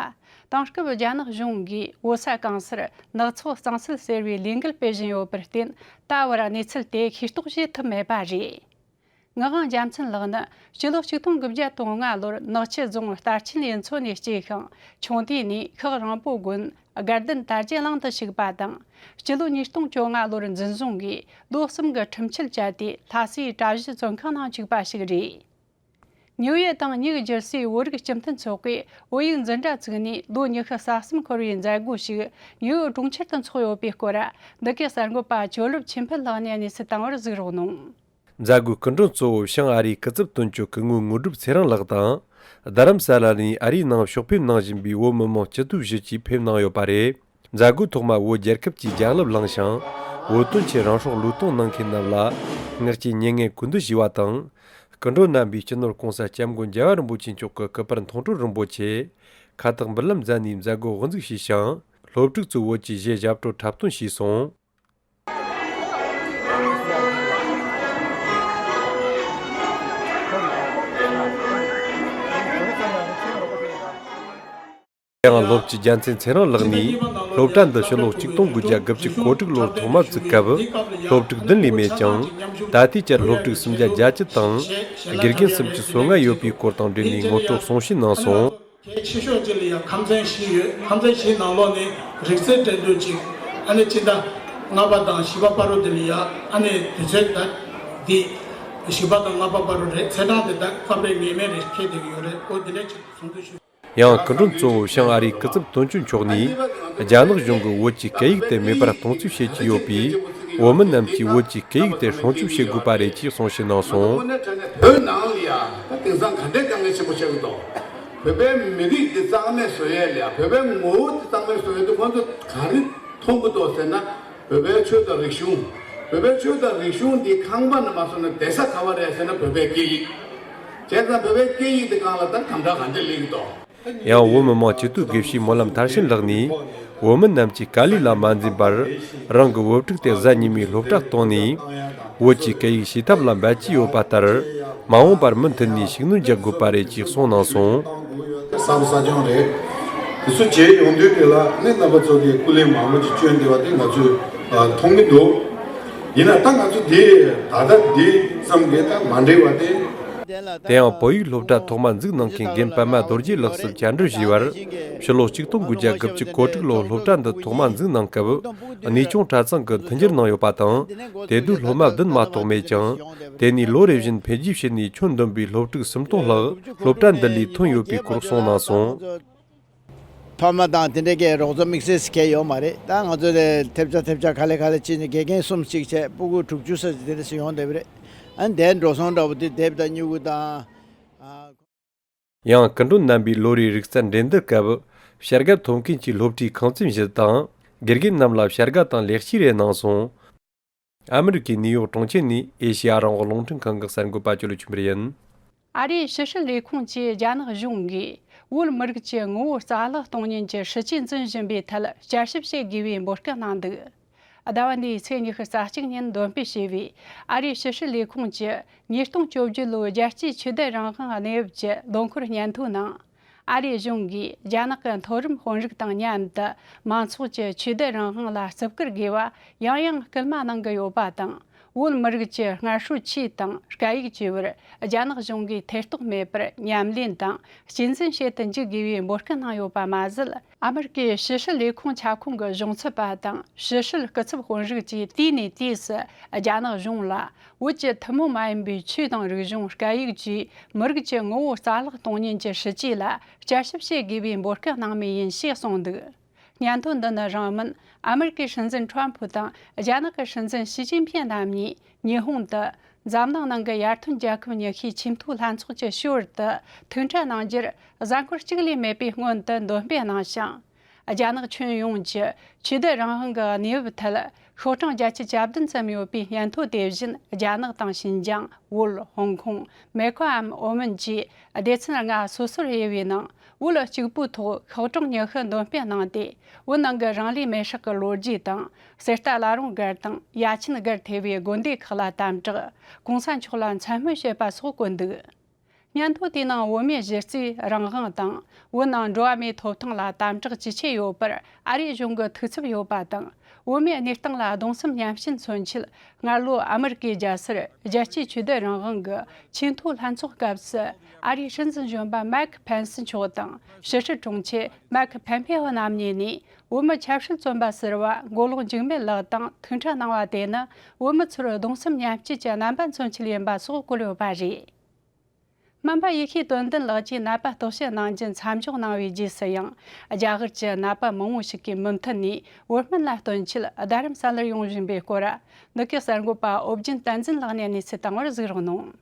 དེང་སྐབས་རྒྱ་ནག་གཞུང་གིས་བོད་ས་གང་སར་ནག་ཚོགས་གཙང་སེལ་ཟེར་བའི་ལས་འགུལ་སྤེལ་བཞིན་ཡོད་པར་བརྟེན། ད་བར་གནས་ཚུལ་དེ་ཤེས་རྟོགས་བྱེད་ཐུབ་མེད་པ་རེད། ངག་དབང་རྒྱལ་མཚན་ལགས་ནི་སྤྱི་ལོ་ཆིག་སྟོང་དགུ་བརྒྱ་དང་ལྔ་ལོར་ནག་ཆུ་རྫོང་རྟ་ཆེན་ལས་མཚོ་ནས་སྐྱེས་ཤིང་། ཆུང་དུས་ནས་ཤག་རིང་པོ་དགོན་དགའ་ལྡན་དར་རྒྱས་གླིང་དུ་ཞུགས་པ་དང་། སྤྱི་ལོ་ཉིས་སྟོང་བཅོ་ལྔ་ལོར་འཛིན་བཟུང་གིས་ལོ་གསུམ་གྱི་ཁྲིམས་ཆད་བཅད་དེ་ལྷ་སའི་གྲྭ་བཞི་བཙོན་ཁང་ནང་བཅུག་པ་ཞིག་རེད། ཉེའུ་ཡི་དང་ཉིད་བསྒྱུར་སའི་བོད་རིགས་སྤྱི་མཐུན་ཚོགས་པས་བོད་ཡིག་འཛིན་གྲྭ་བཙུགས་ནས་ལོ་ཉི་ཤུ་རྩ་གསུམ་འཁོར་བའི་མཛད་སྒོ་ཞིག་ཉེའུ་ཡི་གྲོང་ཁྱེར་དུ་འཚོགས་ཡོད་པའི་སྐོར། འདི་གའི་གསར་འགོད་པ་ཇོ་ལེབ་ཆོས་འཕེལ་ལགས་ནས་གནས་ཚུལ་བཏང་བར་གཟིགས་རོགས་གནང་། མཛད་སྒོའི་སྐུ་མགྲོན་གཙོ་བོ་བྱང་ཨ་རིའི་སྐུ་ཚབ་དོན་གཅོད་སྐུ་ངོ་དངོས་གྲུབ་ཚེ་རིང་ལགས་དང་། རྡ་རམ་ས་ལ་ནས་ཨ་རིའི་ནང་ཕྱོགས་ཕེབས་གནང་བཞིན་པའི་བོད་མི་མང་སྤྱི་འཐུས་བཞི་བཅས་ཕེབས་གནང་ཡོད་པ་རེད། མཛད་སྒོའི་ཐོག་མ་བོད་རྒྱལ་ཁབ་ཀྱི་ལྗགས་ལུབ་བླངས་ཤིང་། བོད་དོན་ཆེད་རང་སྲོག་བློས་གཏོང་གནང་མཁན་རྣམས་ལ་ངག་བཅད་མྱ་ངན་གུས་འདུད་ཞུས་པ་དང་། སྐུ་མགྲོན་རྣམ་པས་སྤྱི་ནོར་༸གོང་ས་༸སྐྱབས་མགོན་རྒྱལ་བ་རིན་པོ་ཆེ་མཆོག་གི་སྐུ་པར་མཐོང་གྲོལ་རིན་པོ་ཆེ་ཁ་བཏགས་འབུལ་ལམ་མཛད་ནས་མཛད་སྒོ་དབུ་འཛུགས་བྱས་ཤིང་། སློབ་ཕྲུག་ཚོས་བོད་ཀྱི་གཞས་ཞབས་བྲོ་འཁྲབ་སྟོན་བྱས་སོང་། ཡང་སློབ་སྤྱི་རྒྱལ་མཚན་ཚེ་རིང་ལགས་ནས་སློབ་གྲྭ་འདི་ཕྱི་ལོ་ཆིག་སྟོང་དགུ་བརྒྱ་དགུ་བཅུ་གོ་དྲུག་ལོར་ཐོག་མར་བཙུགས་སྐབས་སློབ་ཕྲུག་བདུན་ལས་མེད་ཅིང་། ད་ལྟའི་ཆར་སློབ་ཕྲུག་སུམ་བརྒྱ་བརྒྱད་ཅུ་དང་། དགེ་རྒན་སུམ་ཅུ་སོ་ལྔ་ཡོད་པའི་སྐོར་དང་འབྲེལ་ནས་ངོ་སྤྲོད་གསུང་བཤད་གནང་སོང་། གལ་ཆེ་ཤོས་གཅིག་ལ་ཡང་ཁམས་ཚན་བཞི་ཡོད། ཁམས་ཚན་བཞིའི་ནང་ལོགས་ནས་རིག་རྩལ་འགྲན་བསྡུར་གཅིག་ཨ་ནི་སྤྱི་ཟླ་ལྔ་པ་དང་བཞི་པ་བར་དུ་དེ་ལ་ཡང་ཨ་ནི་དུས་ཚོད་ད་འདི་བཞི་པ་དང་ལྔ་པ་བར་དུ་རེད། ཚེས་གྲངས་དེ་ད་སྐབས་རེ་ངེས་མེད་རེ་འཁེལ་བསྡད་ཀྱི་ཡོད་རེད། ཨོ་དེ་འདྲ་ཅིག་གསུང་དུ་ཞུ། ཡང་སྐུ་མགྲོན་གཙོ་བོ་བྱང་ཨ་རིའི་སྐུ་ཚབ་དོན་གཅོད་མཆོག་ནས་རྒྱ་ནག་གཞུང་གིས་བོད་ཀྱི་སྐད་ཡིག་དེ་མེད་པར་གཏོང་རྩིས་བྱེད་ཀྱི་ཡོད་པས། བོད་མི་རྣམས་ཀྱིས་བོད་ཀྱི་སྐད་ཡིག་དེ་སྲུང་སྐྱོབ་བྱེད་དགོས་པ་རེད་ཅེས་གསུང་བཤད་གནང་སོང་། བོད་ནང་ལ་ཡང་ད་དེང་སང་ག་འདྲའི་དཀའ་ངལ་ཆེན་པོ་ཆགས་ཀྱི་འདུག་བོད་པའི་མི་རིགས་འདི་གཙང་མ་བཟོ་ཡས་ལ་ཡང་། བོད་པའི་ངོ་བོ་འདི་གཙང་མ་བཟོ་ཡས་དེ་ཁོང་ཚོ་ག་རེ་མཐོང་གི་འདུག་ཟེར་ན། བོད་པའི་ཆོས་དང་རིག་གཞུང་། བོད་པའི་ཆོས་དང་རིག་གཞུང་འདི་ཁང་པ་ནས་མ་བཟོ་ན་བསྡད་ས་ག་བ་རེད་ཟེར་ན་བོད་པའི་སྐད་ཡིག་བྱས་ཙང་བོད་པའི་སྐད་ཡིག་འདི་སྒང་ལ་ད་དམ་དྲག་ག་འདྲ་སླེབས་ཀྱི་འདུག་ཡང་བོད་མི་མང་སྤྱི་འཐུས་དགེ་བཤེས་སྨོན་ལམ་མཐར་ཕྱིན་ལགས་ནས། བོད་མི་རྣམས་ཀྱིས་དཀའ་ལས་ལ་མ་འཛེམས་པར་རང་གི་བོད་ཕྲུག་དེ་གཟའ་ཉི་མའི་སློབ་གྲྭར་གཏོང་ནས། བོད་ཀྱི་སྐད་ཡིག་ཤེས་ཐབས་ལ་འབད་ཇུས་ཡོད་པ་ལྟར། མ་འོངས་པར་མུ་མཐུད་ནས་ཤུགས་སྣོན་རྒྱག་དགོས་པ་རེད་ཅེས་གསུངས་གནང་སོང་། གསར་པ་གསར་སྦྱོང་རེད། དེ་ཚོ་བྱས་ཡོང་དུས་དེ་ལ་ནི་རྣམ་པ་ཚོ་གིས་སྐུ་ལས་མང་པོ་ཅིག་བསྐྱོན་བསྡད་པ་དེ་ང་ཚོས་མཐོང་གི་འདུག་ཡིན་ན་ད་ང་ཚོ་འདི་ད་ལྟ་འདི་ཙམ་གྱིས་ད་མ་འགྲིག་པ་དེ། དེ་ཡང་བོད་ཡིག་སློབ་གྲྭ་ཐོག་མ་འཛུགས་གནང་མཁན་རྒན་པད་མ་རྡོ་རྗེ་ལགས་སུ་བཅར་འདྲི་ཞུས་པར། ཕྱི་ལོ་ཆིག་སྟོང་དགུ་བརྒྱ་དགུ་བཅུ་གོ་དྲུག་ལོར་སློབ་གྲྭ་འདི་ཐོག་མ་འཛུགས་གནང་སྐབས། གནས་ཆུང་གྲྭ་ཚང་གིས་མཐུན་འགྱུར་གནང་ཡོད་པ་དང་། དེ་དུས་སློབ་མ་བདུན་མ་གཏོགས་མེད་ཅིང་། དེ་ནས་ལོ་རེ་བཞིན་འཕེལ་རྒྱས་ཕྱིན་ནས་ཁྱོན་བསྡོམས་པའི་སློབ་ཕྲུག་སུམ་སྟོང་ལྷག་སློབ་གྲྭ་འདི་ལས་ཐོན་ཡོད་པའི་སྐོར་གསུངས་གནང་སོང་། ཕ་མ་དང་དེ་འདྲའི་གི་རོགས་ཚོགས་དམིགས་བསལ་ཞིག་གང་ཡོད་མ་རེད། ད་ང་ཚོ་དེ་ཐེབས་ཆ་ཐེབས་ཆ་ག་ལེ་ག་ལེ་བྱས་ནས་དགེ་རྒན་གསུམ་གཅིག་བྱས། སྤུ་གུ་དྲུག་ཅུ་ཙམ་ཅིག་དེ་འདྲ་ཞིག་ཡོང་བསྡད་པ་རེད། ཨ་ནི་དེ་འགྲོ་སོང་འདྲ་པོ་དེ་དེབ་དང་སྨྱུ་གུ་དང་། ཨ། ཡང་སྐུ་མགྲོན་རྣམ་པས་ལོ་རེའི་རིག་རྩལ་འགྲན་བསྡུར་སྐབས་བྱ་དགའ་ཐོབ་མཁན་གྱི་སློབ་གྲྭའི་ཁང་ཚན་བཞི་དང་། དགེ་རྒན་རྣམས་ལ་བྱ་དགའ་དང་ལེགས་སྐྱེས་རེ་གནང་སོང་། ཨ་མི་རི་ཀའི་ནིའུ་ཡོག་གྲོང་ཁྱེར་ནས་ཨེ་ཤེ་ཡ་རང་དབང་རླུང་འཕྲིན་ཁང་གི་གསར་འགོད་པ་ཇོ་ལེབ་ཆོས་འཕེལ་ཡིན། ཨ་རིའི་ཕྱི་སྲིད་ལས་ཁུངས་ཀྱིས་རྒྱ་ནག་གཞུང་གིས་བོད་མི་རིགས་ཀྱི་ངོ་བོ་རྩ་བརླག་གཏོང་ཉེན་གྱི་སྲིད་ཇུས་འཛིན་བཞིན་པའི་ཐད་བསྐྱར་ཞིབ་བྱེད་དགོས་པའི་འབོད་སྐུལ་གནང་འདུག་ཟླ་བ་འདིའི་ཚེས་ཉི་ཤུ་རྩ་གཅིག་ཉིན་འདོན་སྤེལ་བྱས་པའི་ཨ་རིའི་ཕྱི་སྲིད་ལས་ཁུངས་ཀྱི་ཉིས་སྟོང་བཅོ་བརྒྱད་ལོའི་རྒྱལ་སྤྱིའི་ཆོས་དད་རང་དབང་གནས་བབ་ཀྱི་ལོ་འཁོར་སྙན་ཐོའི་ནང་། ཨ་རིའི་གཞུང་གིས་རྒྱ་ནག་གི་མཐོ་རིམ་དཔོན་རིགས་དང་མཉམ་དུ་མང་ཚོགས་ཀྱི་ཆོས་དད་རང་དབང་ལ་བརྩི་བཀུར་དགོས་པ་ཡང་ཡང་སྐུལ་མ་གནང་གི་ཡོད་པ་དང་། བོད་མི་རིགས་ཀྱི་སྔར་སྲོལ་ཆོས་དང་སྐད་ཡིག་བཅས་པར་རྒྱ་ནག་གཞུང་གིས་ཐེ་གཏོགས་མེད་པར་ཉམས་ལེན་དང་གཅེས་འཛིན་བྱེད་དུ་འཇུག་དགོས་པའི་འབོད་སྐུལ་གནང་ཡོད་པ་མ་ཟད། ཨ་མི་རི་ཀའི་ཕྱི་སྲིད་ལས་ཁུངས་ཁྱབ་ཁོངས་ཀྱི་གཞུང་ཚབ་པ་དང་ཕྱི་སྲིད་སྐུ་ཚབ་དཔོན་རིགས་ཀྱིས་དུས་ནས་དུས་སུ་རྒྱ་ནག་གཞུང་ལ་བོད་ཀྱི་ཐུན་མོང་མ་ཡིན་པའི་ཆོས་དང་རིག་གཞུང་། སྐད་ཡིག་བཅས་མི་རིགས་ཀྱི་ངོ་བོ་རྩ་བརླག་གཏོང་ཉེན་གྱི་སྲིད་ཇུས་ལ་བསྐྱར་ཞིབ་བྱེད་དགོས་པའི་འབོད་སྐུལ་གནང་མུས་ཡིན་ཞེས་གསུངས་འདུག་སྙན་ཐོ་འདི་ནི་རིང་མིན་ཨ་མེ་རི་ཀའི་སྲིད་འཛིན་ཁྲོམ་ཕུ་དང་རྒྱ་ནག་གི་སྲིད་འཛིན་ཞི་ཅིན་ཕིན་རྣམ་གཉིས་ཉི་ཧོང་དུ་འཛམ་གླིང་ནང་གི་ཡར་ཐོན་རྒྱལ་ཁབ་ཉི་ཤུའི་ཆེས་མཐོའི་ལྷན་ཚོགས་ཀྱི་ཞོར་དུ་ཐུག་འཕྲད་གནང་རྒྱུར་གཟའ་འཁོར་གཅིག་ལས་མེད་པའི་སྔོན་དུ་འདོན་སྤེལ་གནང་ཞིང་། རྒྱ་ནག་ཁྱོན་ཡོངས་ཀྱི་ཆོས་དད་རང་དབང་གི་གནས་བབ་ཐད་ཤོག་གྲངས་བརྒྱད་ཅུ་གྱ་བདུན་ཙམ་ཡོད་པའི་སྙན་ཐོ་དེ་བཞིན་རྒྱ་ནག་དང་ཞིན་ཅང་། བོད། ཧོང་ཀོང་། མེ་ཁོའམ་ཨོ་མན་བཅས་སྡེ་ཚན་ལྔ་སོ་སོར་དབྱེ་བའི་ནང་བོད་གཅིག་པུའི་ཐོག་ཤོག་གྲངས་ཉི་ཤུ་འདོན་སྤེལ་གནང་སྟེ། བོད་ནང་གི་རང་ལུས་མེར་སྲེག་གི་ལོ་རྒྱུས་དང་། གསེར་རྟ་བླ་རུང་སྒར་དང་ཡ་ཆེན་སྒར་ཐེ་བའི་དགོན་སྡེ་ཁག་ལ་དམ་དྲག་གོང་ས་མཆོག་ལ་མཚན་སྨོད་བྱས་པ་སོགས་བཀོད་འདུག། སྙན་ཐོ་དེའི་ནང་བོད་མིའི་གཞི་རྩའི་རང་དབང་དང་། བོད་ནང་འགྲོ་བ་མིའི་ཐོབ་ཐང་ལ་དམ་དྲག་ཇི་ཆེ་ཡོད་པར་ཨ་རིའི་གཞུང་གི་ཐུགས་འཚབ་ཡོད་པ་དང་། བོད་མིའི་གནས་སྟངས་ལ་གདུང་སེམས་མཉམ་སྐྱེད་མཚོན་ཆེད། སྔ་ལོ་ཨ་མེ་རི་ཀའི་རྒྱལ་སར་རྒྱལ་སྤྱིའི་ཆོས་དད་རང་དབང་གི་ཆེས་མཐོའི་ལྷན་ཚོགས་སྐབས་སུ། ཨ་རིའི་སྲིད་འཛིན་གཞོན་པ་མེག་ཕེན་སི་མཆོག་དང་ཕྱི་སྲིད་དྲུང་ཆེ་མེག་ཕེམ་པེའོ་རྣམ་གཉིས་ནས། བོད་མི་ཆབ་སྲིད་བཙོན་པ་ཟུར་པ་མགོ་ལོག་འཇིགས་མེད་ལགས་དང་ཐུག་འཕྲད་གནང་བ་དེ་ནི། བོད་མི་ཚོར་གདུང་སེམས་མཉམ་སྐྱེད་ཀྱི་རྣམ་པ་མཚོན་ཆེད་ཡིན་པ་སོགས་བཀོད་ཡོད་པ་རེད། སྨན་པ་ཡེ་ཤེས་དོན་ལྡན་ལགས་ཀྱིས་ནད་པ་བརྟག་དཔྱད་གནང་རྒྱུ་མཚམས་འཇོག་གནང་བའི་རྗེས་སུ་ཡང་། རྒྱ་གར་གྱི་ནད་པ་མང་བོ་ཞིག་གིས་མུ་མཐུད་ནས་བོད་སྨན་ལ་བསྟེན་ཆེད་རྡ་རམ་ས་ལར་ཡོང་བཞིན་པའི་སྐོར། འདི་གའི་གསར་འགོད་པ་ཨོ་རྒྱན་བསྟན་འཛིན་ལགས་ནས་གནས་ཚུལ་བཏང་བར་གཟིགས་རོགས་གནང་།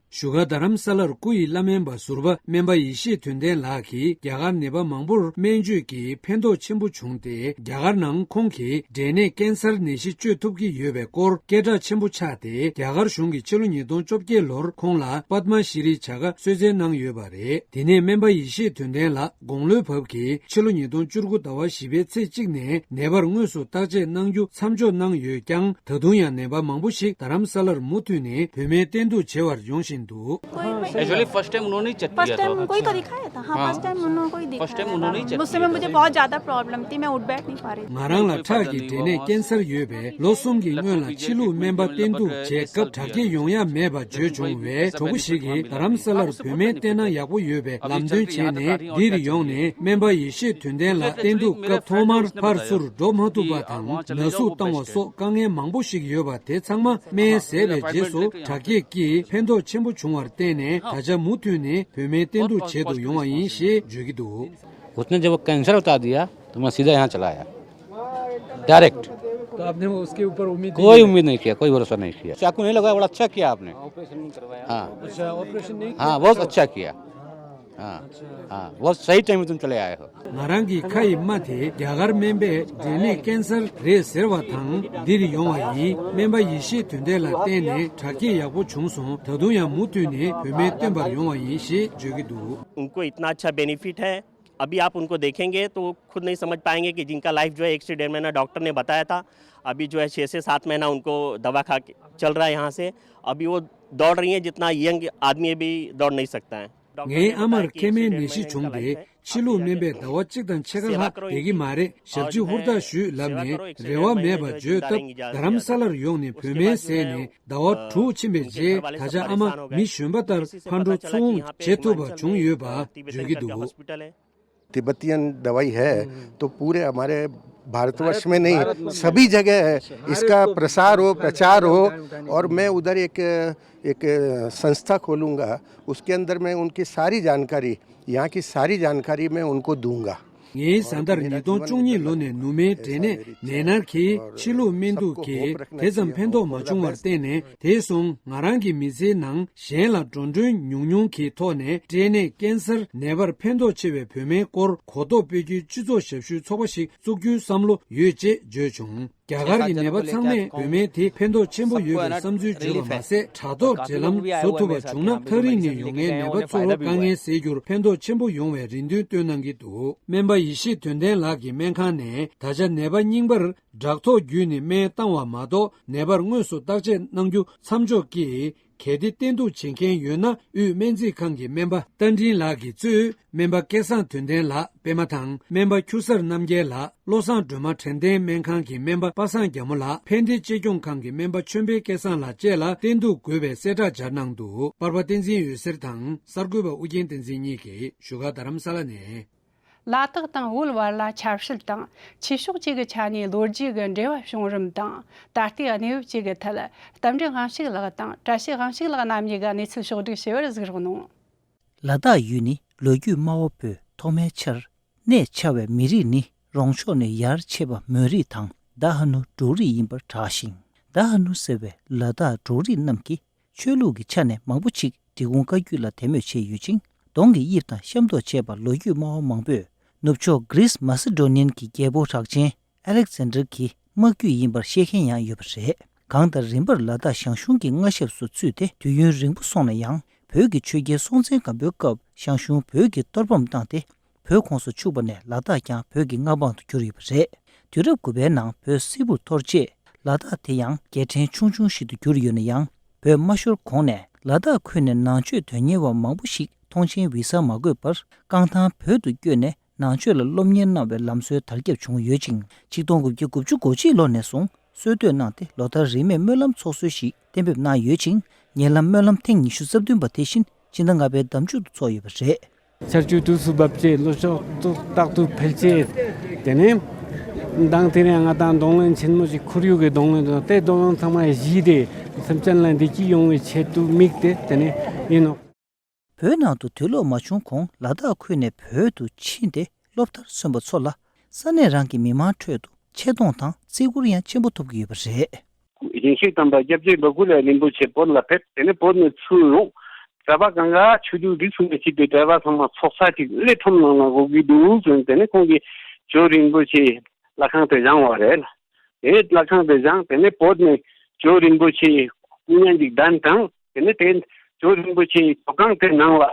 བཞུགས་སྒར་རྡ་རམ་ས་ལར་སྐུ་ཡི་བླ་སྨན་པ་ཟུར་པ་སྨན་པ་ཡེ་ཤེས་དོན་ལྡན་ལགས་ཀྱིས། རྒྱ་གར་ནད་པ་མང་པོར་སྨན་བཅོས་ཀྱིས་ཕན་ཐོགས་ཆེན་པོ་བྱུང་སྟེ། རྒྱ་གར་ནང་ཁོང་གིས་འབྲས་ནད་ཀན་སར་ནད་གཞི་བཅོས་ཐུབ་ཀྱི་ཡོད་པའི་སྐོར་སྐད་གྲགས་ཆེན་པོ་ཆགས་ཏེ། རྒྱ་གར་གཞུང་གིས་ཕྱི་ལོ་ཉིས་སྟོང་བཅོ་བརྒྱད་ལོར་ཁོང་ལ་པདྨ་ཤྲི་བྱ་དགའ་གསོལ་སྩལ་གནང་ཡོད་པ་རེད། དེ་ནས་སྨན་པ་ཡེ་ཤེས་དོན་ལྡན་ལགས་དགུང་ལོའི་བབ་ཀྱིས་ཕྱི་ལོ་ཉིས་སྟོང་བཅུ་དགུ་ཟླ་བ་བཞི་པའི་ཚེས་གཅིག་ནས་ནད་པར་དངོས་སུ་བརྟག་དཔྱད་གནང་རྒྱུ་མཚམས་འཇོག་གནང་ཡོད་ཀྱང་། ད་དུང་ཡང་ནད་པ་མང་པོ་ཞིག་རྡ་རམ་ས་ལར་མུ་མཐུད་ནས་བོད་སྨན་བསྟེན་གཏུགས་བྱེད་པར་ཡོང་བཞིན་འདུག། कोई भी actually first time उन्होंने ही चेक फर्स्ट किया टाइम था। उनको ही तो दिखाया था। हाँ, हाँ। फर्स्ट टाइम उन्होंने को ही दिखाया। उससे में मुझे बहुत ज़्यादा प्रॉब्लम थी, मैं उठ बैठ नहीं पा रही थी। ང་རང་ལ་ཁྲག་གི་འབྲས་ནད་ཀན་སར་ཡོད་པས། ལོ་གསུམ་གྱི་སྔོན་ལ་ཕྱི་ལུགས་སྨན་པ་བསྟེན་གཏུགས་བྱེད་སྐབས་དྲག་སྐྱེད་ཡོང་ཡ་མེད་པ་བརྗོད་བྱུང་བས། གྲོགས་པོ་ཞིག་གིས་རྡ་རམ་ས་ལར་བོད་སྨན་བསྟེན་ན་ཡག་པོ་ཡོད་པའི་ལམ་སྟོན་བྱས་ནས། འདིར་ཡོང་ནས་སྨན་པ་ཡེ་ཤེས་དོན་ལྡན་ལགས་བསྟེན་གཏུགས་སྐབས་ཐོག་མར་ཕར་ཚུར་འགྲོ་མ་ཐུབ་པ་དང་། ན་ཟུག་བཏང་བ་སོགས་དཀའ་ངལ་མང་པོ་ཞིག་ཡོད་པ་དེ་ཚང་མ་སྨན་བཟས་པའི་རྗེས་སུ་དྲག་སྐྱེད་ཀྱིས་ཕན་ཐོགས་ཆེན་པོ་བྱུང་བར་བརྟེན་ནས། ད་ཆ་མུ་མཐུད་ནས་བོད་སྨན་བསྟེན་གཏུགས་བྱེད་དུ་ཡོང་བ་ཡིན་ཞེས་བརྗོད་ཀྱི་འདུག། उसने जब वो कैंसर बता दिया तो मैं सीधा यहाँ चला आया, डायरेक्ट। तो आपने उसके ऊपर उम्मीद नहीं कोई की? उम्मीद नहीं किया, कोई भरोसा नहीं किया। चाकू नहीं लगाया, बड़ा अच्छा किया आपने। ऑपरेशन नहीं करवाया? हाँ। अच्छा, ऑपरेशन नहीं किया? हाँ, बहुत अच्छा किया। हाँ, हाँ, बहुत सही टाइम में तुम चले आए हो। ང་རང་གི་ཁ་ཡི་རྨ་དེ་རྒྱ་གར་སྨན་པས་འབྲས་ནད་ཀན་སར་རེད་ཟེར་བ་དང་། འདིར་ཡོང་བ་ཡིན། སྨན་པ་ཡེ་ཤེས་དོན་ལྡན་ལ་བརྟེན་ནས་དྲག་སྐྱེད་ཡག་པོ་བྱུང་སོང་། ད་དུང་ཡང་མུ་མཐུད་ནས་བོད་སྨན་བསྟེན་པར་ཡོང་བ་ཡིན་ཞེས་བརྗོད་ཀྱི་འདུག། उनको इतना अच्छा बेनिफिट है, अभी आप उनको देखेंगे तो खुद नहीं समझ पाएंगे कि जिनका लाइफ जो है एक से डेढ़ महीना डॉक्टर ने बताया था, अभी जो है छः से सात महीना उनको दवा खा के चल रहा है यहाँ से। अभी वो दौड़ रही हैं जितना यंग आदमी भी दौड़ नहीं सकता है। ངའི་ཨ་མར་མཁལ་མའི་ནད་གཞི་བྱུང་སྟེ། ཕྱི་ལུགས་སྨན་པས་ཟླ་བ་གཅིག་དང་ཕྱེད་ཀ་ལྷག་བསྡད་ཀྱི་མ་རེད། ཞབས་ཕྱི་ཧུར་ཐག་ཞུས་ལབ་ནས་རེ་བ་མེད་པར་བརྗོད་སྟབས། རྡ་རམ་ས་ལར་ཡོང་ནས་བོད་སྨན་བཟས་ནས་ཟླ་བ་དྲུག་ཕྱིན་པའི་རྗེས། ད་ཆ་ཨ་མ་མི་གཞོན་པ་ལྟར་ཕར་འགྲོ་ཚུར་འོང་བྱེད་ཐུབ་པ་བྱུང་ཡོད་པ་བརྗོད་ཀྱི་འདུག། तिब्बतियन दवाई है, तो पूरे हमारे भारतवर्ष में नहीं, सभी जगह है। इसका प्रसार हो, प्रचार हो। और मैं उधर एक एक संस्था खोलूंगा, उसके अंदर मैं उनकी सारी जानकारी, यहाँ की सारी जानकारी मैं उनको दूंगा। ངའི་བཟའ་ཟླར་ཉིས་སྟོང་བཅུ་གཉིས་ལོ་ནས་ནུ་མའི་འབྲས་ནད་ནད་མནར་གྱིས་ཕྱི་ལུགས་སྨན་དུག་གིས་དེ་ཙམ་ཕན་ཐོགས་མ་བྱུང་བར་བརྟེན་ནས། དེ་སོང་ང་རང་གི་མི་ཚེའི་ནང་གཞན་ལ་འགྲོ་གྲོན་ཉུང་ཉུང་གི་ཐོག་ནས་འབྲས་ནད་ཀན་སར་ནད་པར་ཕན་ཐོགས་ཆེ་བའི་བོད་སྨན་སྐོར་གོ་རྟོགས་སྤེལ་རྒྱུའི་སྤྱི་ཚོགས་ཞབས་ཞུའི་ཚོགས་པ་ཞིག་བཙུགས་རྒྱུའི་བསམ་བློ་ཡོད་ཅེས་བརྗོད་བྱུང་། རྒྱ་གར་གྱི་ནད་པ་ཚང་མས་བོད་སྨན་དེ་ཕན་ཐོགས་ཆེན་པོ་ཡོད་པའི་བསམ་ཚུལ་བརྗོད་པ་མ་ཟད། དྲ་ཐོག་འབྲེལ་ལམ་བཟོ་ཐུབ་པ་བྱུང་ན། ཐག་རིང་ནས་ཡོང་མཁན་ནད་པ་ཚོར་དཀའ་ངལ་སེལ་རྒྱུར་ཕན་ཐོགས་ཆེན་པོ་ཡོང་བའི་རེ་འདུན་བཏོན་གནང་གི་འདུག། སྨན་པ་ཡེ་ཤེས་དོན་ལྡན་ལགས་ཀྱི་སྨན་ཁང་ནས། ད་ཆ་ནད་པ་རྙིང་པར་སྦྲག་ཐོག་བརྒྱུད་ནས་སྨན་བཏང་བ་མ་གཏོགས། ནད་པར་དངོས་སུ་བརྟག་དཔྱད་གནང་རྒྱུ་མཚམས་འཇོག་གིས། གལ་ཏེ་བསྟེན་གཏུགས་བྱེད་མཁན་ཡོད་ན། དབུས་སྨན་རྩིས་ཁང་གི་སྨན་པ་རྟ་མགྲིན་ལགས་ཀྱིས་གཙོས། སྨན་པ་སྐལ་བཟང་དོན་ལྡན་ལགས་པད་མ་དང་། སྨན་པ་ཁྱུ་གསར་རྣམ་རྒྱལ་ལགས། བློ་བཟང་སྒྲོལ་མ་དྲན་རྟེན་སྨན་ཁང་གི་སྨན་པ་པ་སངས་རྒྱ་མོ་ལགས། ཕན་བདེ་གཅེས་སྐྱོང་ཁང་གི་སྨན་པ་ཆོས་འཕེལ་སྐལ་བཟང་ལགས་བཅས་ལ་བསྟེན་གཏུགས་དགོས་པའི་གསལ་བསྒྲགས་སྦྱར་གནང་འདུག། པར་པ་བསྟན་འཛིན་འོད་ཟེར་དང་། གསར་འགོད་པ་ཨུ་རྒྱན་བསྟན་འཛིན་གཉིས་ཀྱིས་བཞུགས་སྒར་རྡ་རམ་ས་ལ་ནས། ལ་དྭགས་དང་བོད་བར་ལ་ཆབ་སྲིད་དང་ཆོས་ཕྱོགས་བཅས་ཀྱི་ཆ་ནས་ལོ་རྒྱུས་ཀྱི་འབྲེལ་བ་བྱུང་རིམ་དང་། ད་ལྟའི་གནས་བབ་བཅས་ཀྱི་ཐད། རྟ་མགྲིན་དབང་ཕྱུག་ལགས་དང་བཀྲ་ཤིས་དབང་ཕྱུག་ལགས་རྣམ་གཉིས་ཀྱིས་གནས་ཚུལ་ཕྱོགས་བསྒྲིགས་བྱས་པར་གཟིགས་རོགས་གནང་། ལ་དྭགས་ཡུལ་ནི་ལོ་རྒྱུས་སྨྲ་བ་པོས་ཐོག་མའི་ཆར་གནས་འཆའ་བའི་མི་རིགས་ནི། རོང་ཕྱོགས་ནས་ཡར་མཆེད་པ་མོན་རིགས་དང་ད་ཧ་ནུ་འབྲོག་རིགས་ཡིན་པར་གྲགས་ཤིང་། ད་ཧ་ནུ་ཟེར་བའི་ལ་དྭགས་འབྲོག་རིགས་རྣམས་ཀྱིས་ཆོས་ལུགས་ཀྱི་ཆ་ནས་མང་པོ་ཞིག་འབྲི་གུང་བཀའ་བརྒྱུད་ལ་དད་མོས་བྱས་ཡོད་ཅིང་། གདོང་གི་དབྱིབས་དང་ཤ་མདོག་བཅས་པ་ལོ་རྒྱུས་སྨྲ་བ་མང་པོས་ནུབ་ཕྱོགས་གྷི་རིས་མ་སི་ཌོ་ནི་ཡན་གྱི་རྒྱལ་པོ་གྲགས་ཅན་ཨ་ལེག་ཛན་ཌར་གྱི་དམག་རྒྱུད་ཡིན་པར་བཤད་མཁན་ཡང་ཡོད་པ་རེད། གང་ལྟར་རིམ་པར་ལ་དྭགས་ཞང་ཞུང་གི་མངའ་ཞབས་སུ་ཚུད་དེ་དུས་ཡུན་རིང་པོ་སོང་ན་ཡང་། བོད་ཀྱི་ཆོས་རྒྱལ་སྲོང་བཙན་སྒམ་པོའི་སྐབས་ཞང་ཞུང་བོད་ཀྱི་གཏོར་ཕམ་བཏང་སྟེ། བོད་ཁོངས་སུ་ཆུད་པ་ནས་ལ་དྭགས་ཀྱང་བོད་ཀྱི་མངའ་འབངས་སུ་གྱུར་ཡོད་པ་རེད། དུས་རབས་དགུ་པའི་ནང་བོད་སིལ་བུར་འཐོར་རྗེས་ལ་དྭགས་དེ་ཡང་རྒྱལ་ཕྲན་ཆུང་ཆུང་ཞིག་ཏུ་གྱུར་ཡོད་ན་ཡང་། བོད་མ་ཤོར་གོང་ནས་ལ་དྭགས་ཁུལ་ནས་ནང་ཆོས་དོན་གཉེར་བ་མང་པོ་ཞིག་ཐོངས་མཆན་བི་ས་མ་དགོས་པར་རྐང་ཐང་བོད་དུ་བསྐྱོད་ནས་ནང་ཆོས་ལ་སློབ་གཉེར་གནང་བའི་ལམ་སྲོལ་དར་ཁྱབ་བྱུང་ཡོད་ཅིང་། ཆིག་སྟོང་དགུ་བརྒྱ་དགུ་བཅུ་གོ་གཅིག་ལོ་ནས་བཟུང་སྲོལ་གཏོད་གནང་སྟེ་ལོ་ལྟར་རིས་མེད་སྨོན་ལམ་ཚོགས་སྲོལ་ཞིག་གཏན་འབེབས་གནང་ཡོད་ཅིང་། ཉེ་ལམ་སྨོན་ལམ་ཐེངས་ཉི་ཤུ་རྩ་བདུན་པ་དེ་བཞིན་ཕྱི་ཟླ་ལྔ་པའི་ཟླ་མཇུག་ཏུ་ཚོགས་ཡོད་པ་རེད། ཆར་ཆུ་དུས་སུ་འབབ་ཆེད། ལོ་ཕྱོགས་རྟག་ཏུ་འཕེལ་ཆེད། དེ་ནས་མདང་དེ་རིང་ང་དང་གདོང་ལེན་ཆེན་མོ་ཞིག་ཁོར་ཡུག་གི་གདོང་ལེན་དང་དེ་གདོང་ལེན་ཚང་མ་གཞི་དེ་སེམས་ཅན་ལ་བདེ་སྐྱིད་ཡོང་བའི་ཆེད་དུ་དམིགས་ཏེ་དེ་ནས་ཡིན་ནོ། བོད་ནང་དུ་དུས་ལོག་མ་བྱུང་གོང་ལ་དྭགས་ཁུལ་ནས་བོད་དུ་ཕྱིན་ཏེ་སློབ་མཐར་སོན་པ་ཚོ་ལ་ས་གནས་རང་གི་མི་མང་ཁྲོད་དུ་ཆེ་མཐོང་དང་བརྩི་བཀུར་ཡང་ཆེན་པོ་ཐོབ་ཀྱི་ཡོད་པ་རེད། ཞིང་གཤེགས་དམ་པ་སྐྱབས་རྗེ་བ་ཀུ་ལ་རིན་པོ་ཆེ་བོད་ལ་ཕེབས། དེ་ནས་བོད་ནས་ཚུར་ཡོང་། གྲྭ་པ་གང་ག་ཆོས་ལུགས་རིས་སུ་མ་ཆད་པའི་གྲྭ་པ་ཚང་མ་ཚོགས་ས་ཅིག་གླེ་ཁྲོམ་ནང་ལ་དགོས་ཀྱི་འདུག་ཟེར། དེ་ནས་ཁོང་གིས་ཇོ་རིན་པོ་ཆེ་ལྷ་ཁང་དེ་བཞེངས་པ་རེད། དེ་ལྷ་ཁང་དེ་བཞེངས། དེ་ནས་བོད་ནས་ཇོ་རིན་པོ་ཆེ་སྐུ་བརྙན་ཅིག་གདན་དྲངས། དེ་ནས་དེ་ཇོ་རིན་པོ་ཆེའི་ཇོ་ཁང་དེ་ནང་ལ་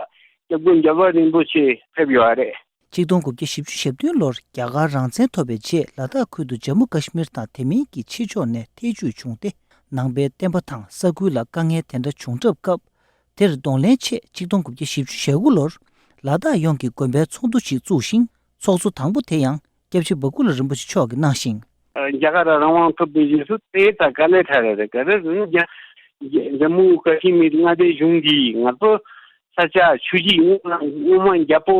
སྐྱབས་མགོན་རྒྱལ་བ་རིན་པོ་ཆེ་ཕེབས་ཡོད་རེད། ཆིག་སྟོང་དགུ་བརྒྱ་བཞི་བཅུ་ཞེ་བདུན་ལོར་རྒྱ་གར་རང་བཙན་ཐོབ་པའི་རྗེས་ལ་དྭགས་ཁུལ་དུ་ཇམ་མུ་ཀ་ཤི་མིར་དང་དེ་མིན་གྱི་ཕྱི་ཕྱོགས་ནས་ཐེ་བྱུས་བྱུང་སྟེ། ནང་པའི་བསྟན་པ་དང་ས་ཁུལ་ལ་དཀའ་ངལ་དེ་འདྲ་བྱུང་གྲབས་སྐབས། དེར་གདོང་ལེན་ཆེད་ཆིག་སྟོང་དགུ་བརྒྱ་བཞི་བཅུ་ཞེ་དགུ་ལོར་ལ་དྭགས་ཡོངས་ཀྱི་དགོན་པའི་ཚོགས་འདུ་ཞིག་བཙུགས་ཤིང་། ཚོགས་གཙོ་དང་པོ་དེ་ཡང་སྐྱབས་རྗེ་བ་ཀུ་ལ་རིན་པོ་ཆེ་མཆོག་གིས་གནང་ཞིང་། རྒྱ་གར་རང་དབང་ཐོབ་པའི་རྗེས་སུ་དེ་ད་དཀའ་ལས་ཁག་རེད། ག་རེ་ཟེར་ན་རྒྱ་རྒྱ་ཇམ་མུ་ཀ་ཤི་མིར་མངའ་སྡེ་གཞུང་གིས་ང་ཚོ་ས་ཆ་ཆུ་བཞི་སྔོན་མ་སྔོན་མ་རྒྱལ་པོ་